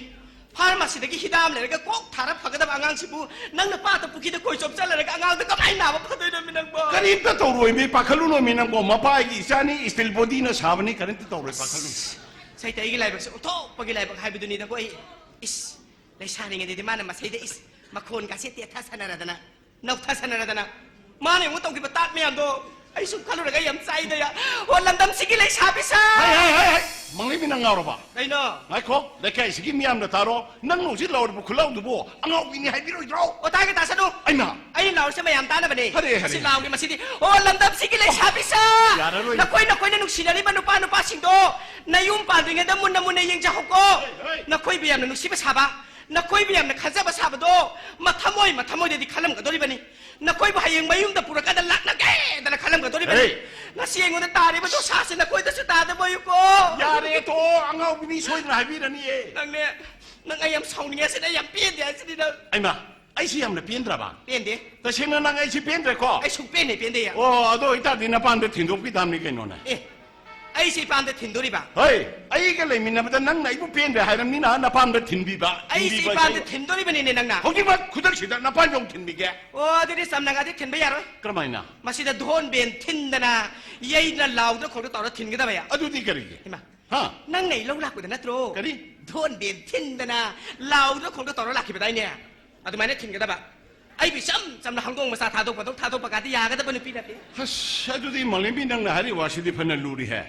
ꯐꯥꯔꯃꯥꯁꯤꯗꯒꯤ ꯍꯤꯗꯥꯛ ꯑꯃ ꯂꯩꯔꯒ ꯀꯣꯛ ꯊꯥꯔ ꯐꯒꯗꯕ ꯑꯉꯥꯡꯁꯤꯕꯨ ꯅꯪꯅ ꯄꯥꯠꯇ ꯄꯨꯈ꯭ꯔꯤꯗ ꯈꯣꯏ ꯆꯣꯞꯆꯜꯂꯔꯒ ꯑꯉꯥꯡꯗꯣ ꯀꯃꯥꯏꯅ ꯅꯥꯕ ꯐꯗꯣꯏꯅꯣꯃꯤ ꯅꯪꯕꯣ? ꯀꯔꯤꯝꯇ ꯇꯧꯔꯣꯏꯃꯤ, ꯄꯥꯈꯠꯂꯨꯅꯣꯃꯤ ꯅꯪꯕꯣ꯫ ꯃꯄꯥꯒꯤ ꯏꯆꯥꯅꯤ, ꯏꯁꯇꯤꯜ ꯕꯣꯗꯤꯅ ꯁꯥꯕꯅꯤ, ꯀꯔꯤꯝꯇ ꯇꯧꯔꯣꯏ, ꯄꯥꯈꯠꯂꯨꯅꯨ꯫ ꯁꯩꯇ ꯑꯩꯒꯤ ꯂꯥꯏꯕꯛꯁꯦ ꯑꯣꯟꯊꯣꯛꯄꯒꯤ ꯂꯥꯏꯕꯛ ꯍꯥꯏꯕꯗꯨꯅꯤꯗꯀꯣ ꯑꯩ꯫ ꯏꯁ, ꯂꯩꯁꯥꯔꯤꯉꯩꯗꯗꯤ ꯃꯥꯅ ꯃꯁꯩꯗ ꯏꯁ, ꯃꯈꯣꯟꯒꯥꯁꯦ ꯇꯦꯊ ꯁꯥꯟꯅꯔꯗꯅ, ꯅꯧꯊ ꯁꯥꯟꯅꯔꯗꯅ꯫ ꯃꯥꯅ ꯑꯩꯉꯣꯟꯗ ꯇꯧꯈꯤꯕ ꯇꯥꯠ ꯃꯌꯥꯝꯗꯣ ꯑꯩ ꯁꯨꯝ ꯈꯜꯂꯨꯔꯒ ꯌꯥꯝ ꯆꯥꯏꯗ ꯌꯥ꯫ ꯑꯣ, ꯂꯝꯗꯝꯁꯤꯒꯤ ꯂꯩꯁꯥꯕꯤ ꯁꯥ꯫ ꯍꯥꯏ ꯍꯥꯏ ꯍꯥꯏ ꯍꯥꯏ ꯃꯪꯂꯩꯕꯤ, ꯅꯪ ꯉꯥꯎꯔꯕ? ꯀꯩꯅꯣ? ꯉꯥꯏꯈꯣ, ꯂꯩꯀꯥꯏꯁꯤꯒꯤ ꯃꯤꯌꯥꯝꯅ ꯇꯥꯔꯣ, ꯅꯪ ꯍꯧꯖꯤꯛ ꯂꯥꯎꯔꯤꯕ ꯈꯨꯠꯂꯥꯎꯗꯨꯕꯨ ꯑꯉꯥꯎꯕꯤꯅꯤ ꯍꯥꯏꯕꯤꯔꯣꯏꯗ꯭ꯔꯣ? ꯑꯣ, ꯇꯥꯒꯦ ꯇꯥꯁꯅꯨ꯫ ꯑꯩꯃ! ꯑꯩꯅ ꯂꯥꯎꯔꯤꯁꯦ ꯃꯌꯥꯝ ꯇꯥꯅꯕꯅꯦ꯫ ꯐꯔꯦ, ꯐꯔꯦ꯫ ꯑꯁꯤ ꯂꯥꯎꯒꯦ ꯃꯁꯤꯗꯤ꯫ ꯑꯣ, ꯂꯝꯗꯝꯁꯤꯒꯤ ꯂꯩꯁꯥꯕꯤ ꯁꯥ꯫ ꯌꯥꯔꯔꯣꯏ꯫ ꯅꯈꯣꯏ ꯅꯈꯣꯏꯅ ꯅꯨꯡꯁꯤꯅꯔꯤꯕ ꯅꯨꯄꯥ ꯅꯨꯄꯥꯁꯤꯡꯗꯣ ꯅꯌꯨꯝ ꯄꯥꯟꯗ꯭ꯔꯤꯉꯩꯗ ꯃꯨꯟꯅ ꯃꯨꯟꯅ ꯌꯦꯡꯖꯍꯧꯀꯣ꯫ ꯍꯣꯏ꯫ ꯅꯈꯣꯏꯕꯨ ꯌꯥꯝꯅ ꯅꯨꯡꯁꯤꯕ ꯁꯥꯕ, ꯅꯈꯣꯏꯕꯨ ꯌꯥꯝꯅ ꯈꯟꯖꯕ ꯁꯥꯕꯗꯣ ꯃꯊꯃꯣꯏ ꯃꯊꯃꯣꯏꯗꯗꯤ ꯈꯜꯂꯝꯒꯗꯧꯔꯤꯕꯅꯤ꯫ ꯅꯈꯣꯏꯕꯨ ꯍꯌꯦꯡ ꯃꯌꯨꯝꯗ ꯄꯨꯔꯀꯥꯟꯗ ꯂꯥꯛꯅꯒꯦꯗꯅ ꯈꯜꯂꯝꯒꯗꯧꯔꯤꯕꯅꯤ꯫ ꯍꯦ! ꯉꯁꯤ ꯑꯩꯉꯣꯟꯗ ꯇꯥꯔꯤꯕ ꯗꯣꯁꯥꯁꯦ ꯅꯈꯣꯏꯗꯁꯨ ꯇꯥꯗꯕ ꯑꯣꯏꯌꯨꯀꯣ꯫ ꯌꯥꯔꯦ, ꯇꯣꯛꯑꯣ, ꯑꯉꯥꯎꯕꯤ ꯃꯤ ꯁꯣꯏꯗꯅ ꯍꯥꯏꯕꯤꯔꯅꯤꯌꯦ꯫ ꯅꯪꯅꯦ, ꯅꯪ ꯑꯩ ꯌꯥꯝ ꯁꯥꯎꯅꯤꯡꯉꯦ ꯁꯤꯗ, ꯑꯩ ꯌꯥꯝ ꯄꯦꯟꯗꯦ ꯍꯥꯏꯁꯤꯗꯤ ꯅꯪ꯫ ꯑꯩꯃ, ꯑꯩꯁꯤ ꯌꯥꯝꯅ ꯄꯦꯟꯗ꯭ꯔꯕ? ꯄꯦꯟꯗꯦ꯫ ꯇꯁꯦꯡꯅ ꯅꯪ ꯑꯩꯁꯤ ꯄꯦꯟꯗ꯭ꯔꯦꯀꯣ? ꯑꯩ ꯁꯨꯡ ꯄꯦꯟ ꯍꯦꯛ ꯄꯦꯟꯗꯦ꯫ ꯑꯣ, ꯑꯗꯨ ꯑꯣꯏꯇꯥꯔꯗꯤ ꯅꯄꯥꯝꯗ ꯊꯤꯟꯗꯣꯛꯄꯤ ꯇꯥꯕꯅꯤ ꯀꯩꯅꯣꯅꯦ꯫ ꯑꯦ, ꯑꯩꯁꯦ ꯏꯄꯥꯝꯗ ꯊꯤꯟꯗꯣꯔꯤꯕ? ꯍꯣꯏ, ꯑꯩꯒ ꯂꯩꯃꯤꯟꯅꯕꯗ ꯅꯪꯅ ꯑꯩꯕꯨ ꯄꯦꯟꯗ꯭ꯔꯦ ꯍꯥꯏꯔꯕꯅꯤꯅ ꯅꯄꯥꯝꯗ ꯊꯤꯟꯕꯤꯕ, ꯑꯩꯁꯦ ꯊꯤꯟꯕꯤꯕ ꯏꯄꯥꯝꯗ ꯍꯥꯏꯁꯦ꯫ ꯊꯤꯟꯗꯣꯔꯤꯕꯅꯤꯅꯦ ꯅꯪꯅ꯫ ꯍꯧꯖꯤꯛꯃꯛ ꯈꯨꯗꯛꯁꯤꯗ ꯅꯄꯥꯝꯗ ꯑꯃꯨꯛ ꯊꯤꯟꯕꯤꯒꯦ꯫ ꯑꯣ, ꯑꯗꯨꯗꯤ ꯆꯝꯅꯒꯗꯤ ꯊꯤꯟꯕ ꯌꯥꯔꯣꯏ꯫ ꯀꯔꯝꯍꯥꯏꯅ? ꯃꯁꯤꯗ ꯙꯣꯟ ꯕꯦꯟ ꯊꯤꯟꯗꯅ ꯌꯩꯗꯅ ꯂꯥꯎꯗ ꯈꯣꯡꯗ ꯇꯧꯔ ꯊꯤꯟꯒꯗꯕ ꯌꯥ꯫ ꯑꯗꯨꯗꯤ ꯀꯔꯤꯒꯤ? ꯏꯃꯥ, ꯍꯥ? ꯅꯪꯅ ꯑꯩ ꯂꯧ ꯂꯥꯛꯄꯗ ꯅꯠꯇ꯭ꯔꯣ? ꯀꯔꯤ? ꯙꯣꯟ ꯕꯦꯟ ꯊꯤꯟꯗꯅ ꯂꯥꯎꯗ ꯈꯣꯡꯗ ꯇꯧꯔ ꯂꯥꯛꯈꯤꯕꯗꯥꯏꯅꯦ? ꯑꯗꯨꯃꯥꯏꯅ ꯊꯤꯟꯒꯗꯕ꯫ ꯑꯩꯕꯨ ꯏꯆꯝ ꯆꯝꯅ ꯍꯪꯗꯣꯡ ꯃꯆꯥ ꯊꯥꯗꯣꯛꯄꯗꯧ ꯊꯥꯗꯣꯛꯄ ꯀꯥꯗꯤ ꯌꯥꯒꯗꯕ ꯅꯨꯄꯤ ꯅꯠꯇꯦ꯫ ꯑꯁ, ꯑꯗꯨꯗꯤ ꯃꯥꯂꯦꯝꯕꯤ, ꯅꯪꯅ ꯍꯥꯏꯔꯤꯕ ꯋꯥꯁꯤꯗꯤ ꯐꯅ ꯂꯨꯔꯤꯍꯦ꯫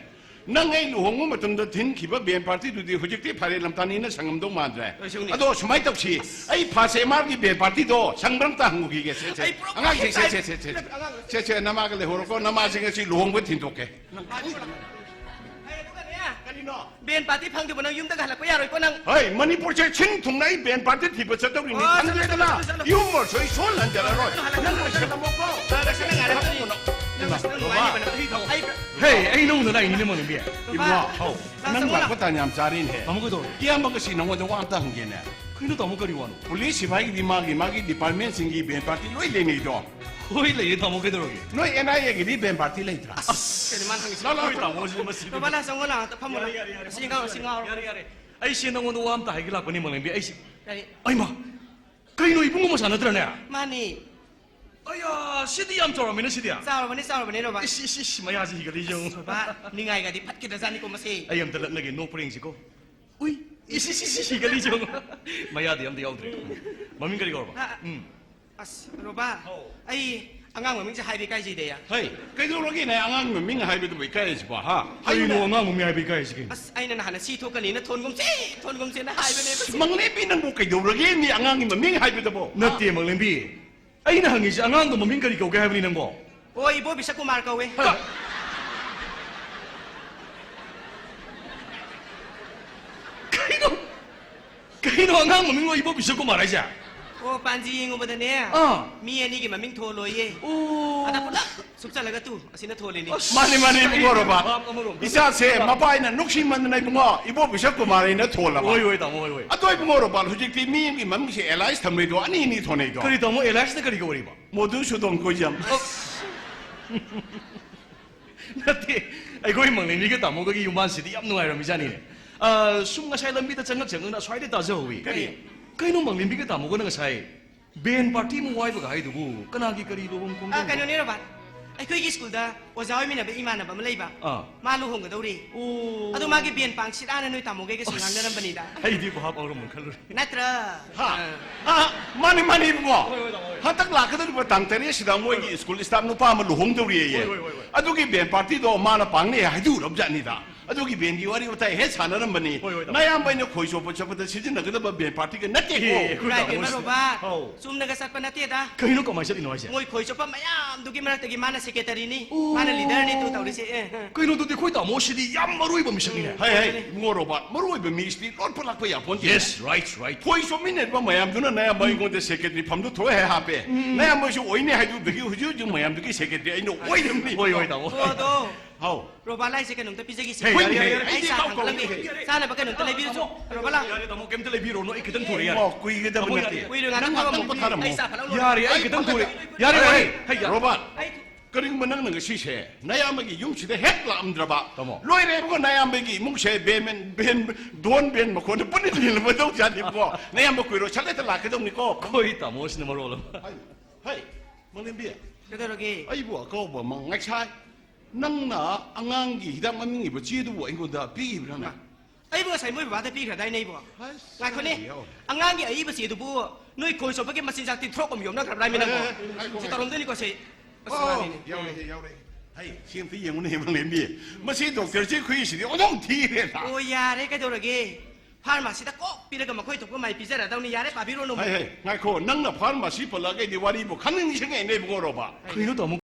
ꯅꯪ ꯑꯩ ꯂꯨꯍꯣꯡꯕ ꯃꯇꯝꯗ ꯊꯤꯟꯈꯤꯕ ꯕꯦꯟ ꯄꯥꯔꯇꯤꯗꯨꯗꯤ ꯍꯧꯖꯤꯛꯇꯤ ꯐꯥꯔꯦ ꯂꯝꯇꯥꯅꯤꯅ ꯁꯪꯉꯝꯗꯧ ꯃꯥꯟꯗ꯭ꯔꯦ꯫ ꯍꯣꯏ, ꯁꯨꯝꯅꯤ꯫ ꯑꯗꯣ ꯁꯨꯃꯥꯏꯅ ꯇꯧꯁꯤ, ꯑꯩ ꯐꯥꯁꯦ ꯃꯥꯒꯤ ꯕꯦꯟ ꯄꯥꯔꯇꯤꯗꯣ ꯁꯪꯕ꯭ꯔꯥ ꯑꯝꯇ ꯍꯪꯉꯨꯈꯤꯒꯦ꯫ ꯁꯦ, ꯁꯦ꯫ ꯑꯩ ꯄꯨꯔꯥ ꯑꯉꯥꯡꯁꯦ, ꯁꯦ, ꯐꯥꯁꯦ ꯁꯦ, ꯁꯦ, ꯁꯦ꯫ ꯑꯉꯥꯡ ꯁꯦ, ꯁꯦ, ꯅꯃꯥꯒ ꯂꯩꯍꯧꯔꯣꯀꯣ, ꯅꯃꯥꯁꯦ ꯉꯁꯤ ꯂꯨꯍꯣꯡꯕ ꯊꯤꯟꯗꯣꯛꯀꯦ꯫ ꯑꯩ ꯑꯗꯨꯒꯅꯦ, ꯀꯔꯤꯅꯣ? ꯕꯦꯟ ꯄꯥꯔꯇꯤ ꯐꯪꯗ꯭ꯔꯤꯕ ꯅꯪ ꯌꯨꯝꯗꯒ ꯍꯜꯂꯛꯄ ꯌꯥꯔꯣꯏꯀꯣ ꯅꯪ꯫ ꯍꯣꯏ, ꯃꯅꯤꯄꯨꯔꯁꯦ ꯁꯤꯟ ꯊꯨꯡꯅ ꯑꯩ ꯕꯦꯟ ꯄꯥꯔꯇꯤ ꯊꯤꯕ ꯆꯠꯇꯧꯔꯤꯅꯤ, ꯑꯣ, ꯈꯪꯗ꯭ꯔꯦꯗꯅ꯫ ꯆꯠꯂꯣ, ꯆꯠꯂꯣ, ꯆꯠꯂꯣ꯫ ꯌꯨꯝ ꯑꯣꯏꯔꯁꯨ ꯑꯩ ꯁꯣꯟꯍꯟꯖꯔꯔꯣꯏ꯫ ꯆꯠꯂꯣ, ꯆꯠꯂꯣ, ꯅꯪ ꯆꯠꯂꯣ꯫ ꯂꯣꯏꯁꯜꯂꯝꯃꯣꯀꯣ꯫ ꯆꯠꯂꯣ, ꯆꯠꯂꯣ, ꯉꯥꯏꯔꯦ꯫ ꯊꯝꯃꯣ, ꯅꯪ꯫ ꯑꯩ ꯏꯃꯥ, ꯅꯪ ꯕꯕꯥ, ꯅꯨꯡꯉꯥꯏꯅꯤꯕ ꯅꯪ꯫ ꯑꯩ ꯍꯦ, ꯑꯩ ꯅꯧꯅ ꯂꯥꯛꯏꯅꯤꯅꯦ ꯃꯣꯅꯤꯕꯤ꯫ ꯕꯕꯥ, ꯏꯕꯨꯡꯉꯣ, ꯍꯧ꯫ ꯂꯥꯛ ꯅꯪ ꯆꯪꯉꯣ, ꯂꯥꯛ꯫ ꯂꯥꯛꯄ ꯇꯥꯟ ꯌꯥꯝ ꯆꯥꯔꯦꯅꯦꯍꯦ꯫ ꯇꯥꯃꯣ ꯀꯩꯗꯧꯔꯦ? ꯏꯌꯥꯝꯕ, ꯉꯁꯤ ꯅꯉꯣꯟꯗ ꯋꯥ ꯑꯝꯇ ꯍꯪꯒꯦꯅꯦ꯫ ꯀꯩꯅꯣ ꯇꯥꯃꯣ, ꯀꯔꯤ ꯋꯥꯅꯣ? ꯄꯨꯂꯤꯁ ꯁꯤꯐꯥꯏꯒꯤꯗꯤ ꯃꯥꯒꯤ ꯃꯥꯒꯤ ꯗꯤꯄꯥꯔꯠꯃꯦꯟꯁꯤꯡꯒꯤ ꯕꯦꯟ ꯄꯥꯔꯇꯤ ꯂꯣꯏ ꯂꯩꯅꯩꯗꯣ꯫ ꯍꯣꯏ, ꯂꯩꯌꯦ ꯇꯥꯃꯣ, ꯀꯩꯗꯧꯔꯒꯦ? ꯅꯣꯏ ꯑꯦꯟ ꯑꯥꯏ ꯑꯦꯒꯤꯗꯤ ꯕꯦꯟ ꯄꯥꯔꯇꯤ ꯂꯩꯇ꯭ꯔꯥ? ꯀꯩꯅꯣ ꯃꯥꯅ ꯍꯪꯉꯤꯁꯦ? ꯂꯥꯛꯑꯣ, ꯂꯥꯛꯑꯣ, ꯇꯥꯃꯣ, ꯁꯤꯗꯤ ꯃꯁꯤꯗꯤ꯫ ꯕꯕꯥ, ꯂꯥꯛ ꯆꯪꯉꯣ, ꯂꯥꯛ ꯑꯝꯇ ꯐꯝꯃꯣ, ꯂꯥꯛ꯫ ꯌꯥꯔꯦ, ꯌꯥꯔꯦ, ꯌꯥꯔꯦ, ꯑꯁꯤ ꯉꯥꯎꯔꯣ, ꯑꯁꯤ ꯉꯥꯎꯔꯣ꯫ ꯌꯥꯔꯦ, ꯌꯥꯔꯦ꯫ ꯑꯩꯁꯦ ꯅꯉꯣꯟꯗ ꯋꯥ ꯑꯝꯇ ꯍꯥꯏꯒꯦ ꯂꯥꯛꯄꯅꯤ, ꯃꯥꯂꯦꯝꯕꯤ꯫ ꯑꯩꯁꯦ, ꯀꯔꯤ? ꯑꯩꯃ! ꯀꯩꯅꯣ, ꯏꯕꯨꯡꯉꯣ ꯃꯆꯥ ꯅꯠꯇ꯭ꯔꯅꯦ? ꯃꯥꯅꯤ꯫ ꯑꯌꯥ, ꯁꯤꯗꯤ ꯌꯥꯝ ꯆꯥꯎꯔꯝꯃꯤꯅ, ꯁꯤꯗꯤ꯫ ꯆꯥꯎꯔꯕꯅꯤ, ꯆꯥꯎꯔꯕꯅꯤ, ꯔꯣꯕꯥ꯫ ꯏꯁ, ꯏꯁ, ꯏꯁ, ꯃꯌꯥꯁꯤ ꯍꯤꯒꯠꯂꯤꯁꯦ ꯌꯦꯡꯉꯨ꯫ ꯔꯣꯕꯥ, ꯅꯤꯡꯉꯥꯏꯒꯗꯤ ꯐꯠꯈꯤꯗ꯭ꯔꯖꯥꯠꯅꯤꯀꯣ ꯃꯁꯤ꯫ ꯑꯩ ꯑꯝꯇ ꯂꯛꯅꯒꯦ, ꯅꯣꯛꯄ꯭ꯔꯥ ꯌꯦꯡꯁꯤꯀꯣ꯫ ꯎꯏ, ꯏꯁ, ꯏꯁ, ꯏꯁ, ꯏꯁ, ꯍꯤꯒꯠꯂꯤꯁꯦ ꯌꯦꯡꯉꯨ꯫ ꯃꯌꯥꯗꯤ ꯑꯝꯇ ꯌꯥꯎꯗ꯭ꯔꯦ꯫ ꯃꯃꯤꯡ ꯀꯔꯤ ꯀꯧꯔꯕ? ꯑ, ꯑ꯫ ꯎꯝ꯫ ꯑꯁ, ꯔꯣꯕꯥ, ꯑꯧ꯫ ꯑꯩ ꯑꯉꯥꯡ ꯃꯃꯤꯡꯁꯦ ꯍꯥꯏꯕ ꯏꯀꯥꯏꯖꯩꯗ꯫ ꯍꯩ, ꯀꯩꯗꯧꯔꯒꯦꯅꯦ ꯑꯉꯥꯡ ꯃꯃꯤꯡ ꯍꯥꯏꯕꯗꯨꯕꯨ ꯏꯀꯥꯏꯔꯤꯁꯤꯕꯣ, ꯍꯥ? ꯀꯩꯅꯣ ꯑꯩꯅ ꯑꯉꯥꯡ ꯃꯃꯤꯡ ꯍꯥꯏꯕ ꯏꯀꯥꯏꯔꯤꯁꯤ ꯀꯩꯅꯣ? ꯑꯁ, ꯑꯩꯅ ꯅꯍꯥꯟ ꯑꯁꯤ ꯊꯣꯛꯀꯅꯤꯅ ꯊꯣꯟꯒꯨꯝꯁꯦ, ꯊꯣꯟꯒꯨꯝꯁꯦꯅ ꯍꯥꯏꯕꯅꯦꯕ꯫ ꯑꯁ, ꯃꯪꯂꯦꯝꯕꯤ, ꯅꯪꯕꯨ ꯀꯩꯗꯧꯔꯒꯦꯅꯦ ꯑꯉꯥꯡꯒꯤ ꯃꯃꯤꯡ ꯍꯥꯏꯕꯗꯕꯣ? ꯅꯠꯇꯦ, ꯃꯪꯂꯦꯝꯕꯤ꯫ ꯑꯩꯅ ꯍꯪꯉꯤꯁꯦ ꯑꯉꯥꯡꯗꯣ ꯃꯃꯤꯡ ꯀꯔꯤ ꯀꯧꯒꯦ ꯍꯥꯏꯕꯅꯤ ꯅꯪꯕꯣ? ꯑꯣ, ꯏꯕꯣ ꯕꯤꯁꯀꯨꯃꯥꯔ ꯀꯧꯋꯦ꯫ ꯍ! ꯀꯩꯅꯣ? ꯀꯩꯅꯣ ꯑꯉꯥꯡ ꯃꯃꯤꯡ ꯑꯣꯏ ꯏꯕꯣ ꯕꯤꯁꯀꯨꯃꯥꯔ ꯍꯥꯏꯁꯦ? ꯑꯣ, ꯄꯥꯟꯖꯤ ꯌꯦꯡꯉꯨꯕꯗꯅꯦ, ꯑꯥ꯫ ꯃꯤ ꯑꯅꯤꯒꯤ ꯃꯃꯤꯡ ꯊꯣꯜꯂꯣꯏꯌꯦ꯫ ꯑꯣ꯫ ꯑꯗ ꯄꯨꯂꯞ ꯁꯨꯞꯆꯜꯂꯒ ꯇꯨ, ꯑꯁꯤꯅ ꯊꯣꯜꯂꯤꯅꯤ꯫ ꯑꯁ, ꯃꯥꯅꯤ, ꯃꯥꯅꯤ, ꯏꯕꯨꯡꯉꯣ ꯔꯣꯕꯥꯔꯠ꯫ ꯚꯥꯞ ꯑꯃꯔꯣꯝꯗ ꯏꯆꯥꯁꯦ ꯏꯕꯨꯡꯉꯣ ꯃꯄꯥ ꯑꯩꯅ ꯅꯨꯡꯁꯤꯃꯟꯗꯅ ꯏꯕꯨꯡꯉꯣ, ꯏꯕꯣ ꯕꯤꯁꯀꯨꯃꯥꯔ ꯑꯩꯅ ꯊꯣꯜꯂꯕ꯫ ꯍꯣꯏ, ꯍꯣꯏ, ꯇꯥꯃꯣ, ꯍꯣꯏ, ꯍꯣꯏ꯫ ꯑꯗꯣ ꯏꯕꯨꯡꯉꯣ ꯔꯣꯕꯥꯔꯠ, ꯍꯧꯖꯤꯛꯇꯤ ꯃꯤ ꯑꯃꯒꯤ ꯃꯃꯤꯡꯁꯦ ꯑꯦꯂꯥꯏꯁ ꯊꯝꯅꯩꯗꯣ, ꯑꯅꯤ ꯑꯅꯤ ꯊꯣꯟꯅꯩꯗꯣ꯫ ꯀꯔꯤ ꯇꯥꯃꯣ, ꯑꯦꯂꯥꯏꯁꯅ ꯀꯔꯤ ꯀꯧꯔꯤꯕ? ꯃꯣꯗꯨ ꯁꯨꯗꯣꯟ ꯀꯣꯏꯖꯝ꯫ ꯑꯁ꯫ ꯅꯠꯇꯦ, ꯑꯩꯈꯣꯏ ꯃꯪꯂꯦꯝꯕꯤꯒ ꯇꯥꯃꯣꯒꯒꯤ ꯌꯨꯝꯕꯥꯟꯁꯤꯗꯤ ꯌꯥꯝ ꯅꯨꯡꯉꯥꯏꯔꯝꯃꯤꯖꯥꯠꯅꯤꯅꯦ꯫ ꯑ, ꯁꯨꯝ ꯉꯁꯥꯏ ꯂꯝꯕꯤꯗ ꯆꯪꯉꯛ ꯆꯪꯉꯛꯅ ꯑꯁ꯭ꯋꯥꯏꯗ ꯇꯥꯖꯍꯧꯋꯤ꯫ ꯀꯔꯤ? ꯀꯩꯅꯣ ꯃꯪꯂꯦꯝꯕꯤꯒ ꯇꯥꯃꯣꯒꯅ ꯉꯁꯥꯏ ꯕꯦꯟ ꯄꯥꯔꯇꯤ ꯑꯃ ꯋꯥꯏꯕꯒ ꯍꯥꯏꯗꯨꯕꯨ ꯀꯅꯥꯒꯤ ꯀꯔꯤ ꯂꯨꯍꯣꯡ ꯑ, ꯈꯣꯡꯗꯣꯡꯕ? ꯀꯩꯅꯣꯅꯦ ꯔꯣꯕꯥꯔꯠ, ꯑꯩꯈꯣꯏꯒꯤ ꯁ꯭ꯀꯨꯜꯗ ꯑꯣꯖꯥ ꯑꯣꯏꯃꯤꯟꯅꯕ ꯏꯃꯥꯟꯅꯕ ꯑꯃ ꯂꯩꯕ꯫ ꯑꯥ꯫ ꯃꯥ ꯂꯨꯍꯣꯡꯒꯗꯧꯔꯤ꯫ ꯑꯣ꯫ ꯑꯗꯣ ꯃꯥꯒꯤ ꯕꯦꯟ ꯄꯥꯡꯁꯤꯔꯥꯅ ꯅꯣꯏ ꯇꯥꯃꯣꯒꯩꯒ ꯁꯨꯝ ꯑꯁ, ꯉꯥꯡꯅꯔꯝꯕꯅꯤꯗ꯫ ꯑꯩꯗꯤ ꯚꯥꯞ ꯑꯣꯏꯔꯝꯃꯣꯏ ꯈꯜꯂꯨꯔꯦ꯫ ꯅꯠꯇ꯭ꯔꯥ? ꯍꯥ? ꯑ꯫ ꯑ, ꯃꯥꯅꯤ, ꯃꯥꯅꯤ, ꯏꯕꯨꯡꯉꯣ꯫ ꯍꯣꯏ, ꯍꯣꯏ, ꯇꯥꯃꯣ, ꯍꯣꯏ꯫ ꯍꯟꯗꯛ ꯂꯥꯛꯀꯗꯧꯔꯤꯕ ꯇꯥꯡ ꯇꯔꯦꯠꯁꯤꯗ ꯃꯣꯏꯒꯤ ꯁ꯭ꯀꯨꯜ ꯁ꯭ꯇꯥꯐ ꯅꯨꯄꯥ ꯑꯃ ꯂꯨꯍꯣꯡꯗꯧꯔꯤꯌꯦ꯫ ꯍꯣꯏ, ꯍꯣꯏ, ꯍꯣꯏ, ꯍꯣꯏ꯫ ꯑꯗꯨꯒꯤ ꯕꯦꯟ ꯄꯥꯔꯇꯤꯗꯣ ꯃꯥꯅ ꯄꯥꯡꯅꯤ ꯍꯥꯏꯗꯣꯛꯎꯔꯕ ꯖꯥꯠꯅꯤꯗ꯫ ꯑꯗꯨꯒꯤ ꯕꯦꯟꯒꯤ ꯋꯥꯔꯤ ꯋꯥꯇꯥꯏ ꯍꯦꯛ ꯁꯥꯟꯅꯔꯝꯕꯅꯤ꯫ ꯍꯣꯏ, ꯍꯣꯏ, ꯇꯥꯃꯣ꯫ ꯅꯌꯥꯝꯕ ꯑꯩꯅ ꯈꯣꯏ ꯆꯣꯞꯄ ꯆꯠꯄꯗ ꯁꯤꯖꯤꯟꯅꯒꯗꯕ ꯕꯦꯟ ꯄꯥꯔꯇꯤꯒ ꯅꯠꯇꯦꯀꯣ꯫ ꯑꯦ, ꯑꯩꯈꯣꯏ ꯏꯃꯥꯏ ꯇꯥꯃꯣ ꯄꯦꯝꯃ ꯁꯤ-, ꯔꯣꯕꯥꯔꯠ, ꯑꯧ꯫ ꯆꯨꯝꯅꯒ ꯆꯠꯄ ꯅꯠꯇꯦꯗ꯫ ꯀꯩꯅꯣ ꯀꯃꯥꯏꯅ ꯆꯠꯂꯤꯅꯣ ꯍꯥꯏꯁꯦ? ꯃꯣꯏ ꯈꯣꯏ ꯆꯣꯞꯄ ꯃꯌꯥꯝꯗꯨꯒꯤ ꯃꯔꯛꯇꯒꯤ ꯃꯥꯅ ꯁꯦꯀ꯭ꯔꯦꯇꯔꯤꯅꯤ, ꯑꯣ꯫ ꯃꯥꯅ ꯂꯤꯗꯔꯅꯤ ꯇꯨ ꯇꯧꯔꯤꯁꯦ꯫ ꯑꯦ, ꯑꯦ꯫ ꯀꯩꯅꯣꯗꯨꯗꯤ ꯑꯩꯈꯣꯏ ꯇꯥꯃꯣꯁꯤꯗꯤ ꯌꯥꯝ ꯃꯔꯨ ꯑꯣꯏꯕ ꯃꯤꯁꯛꯅꯤꯅꯦ꯫ ꯍꯩ, ꯍꯩ, ꯏꯕꯨꯡꯉꯣ ꯔꯣꯕꯥꯔꯠ, ꯃꯔꯨ ꯑꯣꯏꯕ ꯃꯤꯁꯤꯗꯤ ꯂꯣꯠꯄ ꯂꯥꯛꯄ ꯌꯥꯄꯣꯟꯇꯦ꯫ Yes, right, right. ꯈꯣꯏ ꯆꯣꯞꯃꯤꯟꯅꯔꯤꯕ ꯃꯌꯥꯝꯗꯨꯅ ꯅꯌꯥꯝꯕ ꯑꯩꯉꯣꯟꯗ ꯁꯦꯀ꯭ꯔꯦꯇꯔꯤ ꯐꯝꯗꯨ ꯊꯣꯛꯑꯦ ꯍꯥꯞꯄꯦ꯫ ꯎꯝ꯫ ꯅꯌꯥꯝꯕꯁꯨ ꯑꯣꯏꯅꯤ ꯍꯥꯏꯗꯨꯗꯒꯤ ꯍꯧꯖꯤꯛ ꯍꯧꯖꯤꯛ ꯃꯌꯥꯝꯗꯨꯒꯤ ꯁꯦꯀ꯭ꯔꯦꯇꯔꯤ ꯑꯩꯅ ꯑꯣꯏꯔꯕꯅꯤ꯫ ꯍꯣꯏ, ꯍꯣꯏ, ꯇꯥꯃꯣ꯫ ꯑꯣ, ꯑꯗꯣ ꯍꯥꯎ꯫ ꯔꯣꯕꯥꯔꯠ, ꯑꯩꯁꯦ ꯀꯩꯅꯣꯝꯇ ꯄꯤꯖꯒꯦꯁꯦ꯫ ꯍꯦ, ꯍꯣꯏꯅꯦ, ꯌꯥꯔꯦ, ꯌꯥꯔꯦ, ꯑꯩ ꯑꯩꯗꯤ ꯆꯥ ꯀꯥꯎ ꯊꯛꯂꯝꯒꯦ꯫ ꯀꯥꯎꯊꯣꯛꯈ꯭ꯔꯦ꯫ ꯆꯥꯅꯕ ꯀꯩꯅꯣꯝꯇ ꯂꯩꯕꯤꯔꯨꯆꯣ꯫ ꯔꯣꯕꯥꯔꯠ, ꯂꯥꯛ꯫ ꯌꯥꯔꯦ, ꯇꯥꯃꯣ, ꯀꯩꯝꯇ ꯂꯩꯕꯤꯔꯨꯔꯅꯨ, ꯑꯩ ꯈꯤꯇꯪ ꯊꯨꯔꯦ, ꯌꯥꯔꯦ꯫ ꯏꯃꯥ, ꯀꯨꯏꯒꯗꯕ ꯇꯥꯃꯣ, ꯅꯠꯇꯦ꯫ ꯌꯥꯔꯦ, ꯀꯨꯏꯔꯣꯏ, ꯉꯥꯛꯇꯪ ꯅꯪ ꯄꯣꯊꯥꯔꯝꯃꯣ꯫ ꯉꯥꯛꯇꯪ ꯄꯣꯊꯥꯔꯝꯃꯣ꯫ ꯑꯩ ꯆꯥ ꯐꯠ ꯂꯧꯔꯨꯒꯦ꯫ ꯌꯥꯔꯦ, ꯑꯩ ꯑꯩ ꯈꯤꯇꯪ ꯄꯣꯊꯥ-, ꯊꯨꯔꯦ꯫ ꯌꯥꯔꯦ, ꯌꯥꯔꯦ, ꯌꯥꯔꯦ, ꯌꯥꯔꯦ꯫ ꯔꯣꯕꯥꯔꯠ, ꯑꯩ ꯀꯔꯤꯒꯨꯝꯕ ꯅꯪꯅ ꯉꯁꯤꯁꯦ ꯅꯌꯥꯝꯕꯒꯤ ꯌꯨꯝꯁꯤꯗ ꯍꯦꯛ ꯂꯥꯛꯑꯝꯗ꯭ꯔꯕ, ꯇꯥꯃꯣ꯫ ꯂꯣꯏꯔꯦ ꯏꯕꯨꯡꯉꯣ, ꯅꯌꯥꯝꯕꯒꯤ ꯏꯃꯨꯡꯁꯦ ꯕꯦꯟ, ꯕꯦꯟ, ꯕꯦꯟ, ꯗꯣꯟ ꯕꯦꯟ ꯃꯈꯣꯟꯗ ꯄꯨꯟꯅ ꯅꯤꯜꯂꯝꯃꯗꯧ ꯖꯥꯠꯅꯤꯀꯣ꯫ ꯅꯌꯥꯝꯕ ꯀꯨꯏꯔꯣꯏ, ꯁꯠ ꯍꯦꯛꯇ ꯂꯥꯛꯀꯗꯧꯅꯤꯀꯣ꯫ ꯑꯩꯈꯣꯏ ꯇꯥꯃꯣꯁꯤꯅ ꯃꯔꯣꯜ ꯑꯃ꯫ ꯍꯩ, ꯍꯩ, ꯃꯪꯂꯦꯝꯕꯤ꯫ ꯀꯩꯗꯧꯔꯒꯦ? ꯑꯩꯕꯨ ꯑꯀꯧꯕ ꯑꯃ ꯉꯁꯥꯏ ꯅꯪꯅ ꯑꯉꯥꯡꯒꯤ ꯍꯤꯗꯥꯛ ꯃꯃꯤꯡ ꯏꯕ ꯆꯦꯗꯨꯕꯨ ꯑꯩꯉꯣꯟꯗ ꯄꯤꯈꯤꯕ꯭ꯔꯥꯅꯦ? ꯃꯥ, ꯑꯩꯕꯨ ꯉꯁꯥꯏ ꯃꯣꯏ ꯕꯕꯥꯗ ꯄꯤꯈ꯭ꯔꯗꯥꯏꯅꯦ ꯑꯩꯕꯨ? ꯑꯁ, ꯉꯥꯏꯈꯣꯅꯦ, ꯌꯥꯎ꯫ ꯑꯉꯥꯡꯒꯤ ꯑꯏꯕ ꯆꯦꯗꯨꯕꯨ ꯅꯣꯏ ꯈꯣꯏ ꯆꯣꯞꯄꯒꯤ ꯃꯆꯤꯟꯖꯥꯛ ꯇꯤꯟꯊꯣꯔꯛꯄ ꯑꯃ ꯌꯣꯝꯅꯈ꯭ꯔꯕ꯭ꯔꯥ ꯍꯥꯏꯃꯤ ꯅꯪꯕꯣ? ꯑꯦ, ꯑꯦ, ꯉꯥꯏꯈꯣ, ꯁꯤ ꯉꯥꯏꯈꯣ꯫ ꯇꯧꯔꯝꯗꯣꯏꯅꯤꯀꯣ ꯁꯤ꯫ ꯑꯁ, ꯑꯣ, ꯃꯥꯅꯤꯅꯦ꯫ ꯌꯥꯎꯔꯛꯑꯦ, ꯌꯥꯎꯔꯛꯑꯦ꯫ ꯍꯩ, ꯁꯤ ꯑꯝꯇ ꯌꯦꯡꯉꯨꯅꯦ, ꯃꯪꯂꯦꯝꯕꯤ꯫ ꯃꯁꯤ ꯗꯣꯛꯇꯔꯁꯤ ꯈꯨꯏꯁꯤꯗꯤ ꯑꯣꯟꯊꯣꯛ ꯊꯤꯔꯦꯗ꯫ ꯑꯣ, ꯌꯥꯔꯦ, ꯀꯩꯗꯧꯔꯒꯦ? ꯐꯥꯔꯃꯥꯁꯤꯗ ꯀꯣꯛ ꯄꯤꯔꯒ ꯃꯈꯣꯏ ꯊꯣꯛꯄ ꯃꯥꯏ ꯄꯤꯖꯔꯗꯧꯅꯤ꯫ ꯌꯥꯔꯦ, ꯄꯥꯕꯤꯔꯣꯅꯨ꯫ ꯍꯩ, ꯍꯩ, ꯉꯥꯏꯈꯣ, ꯅꯪꯅ ꯐꯥꯔꯃꯥꯁꯤ ꯄꯜꯂꯛꯑꯒ ꯑꯩꯗꯤ ꯋꯥꯔꯤꯕꯨ ꯈꯟꯅꯤꯡ ꯅꯤꯡꯁꯤꯡꯉꯛꯑꯦꯅꯦ, ꯏꯕꯨꯡꯉꯣ ꯔꯣꯕꯥ꯫ ꯀꯩꯅꯣ, ꯇꯥꯃꯣ?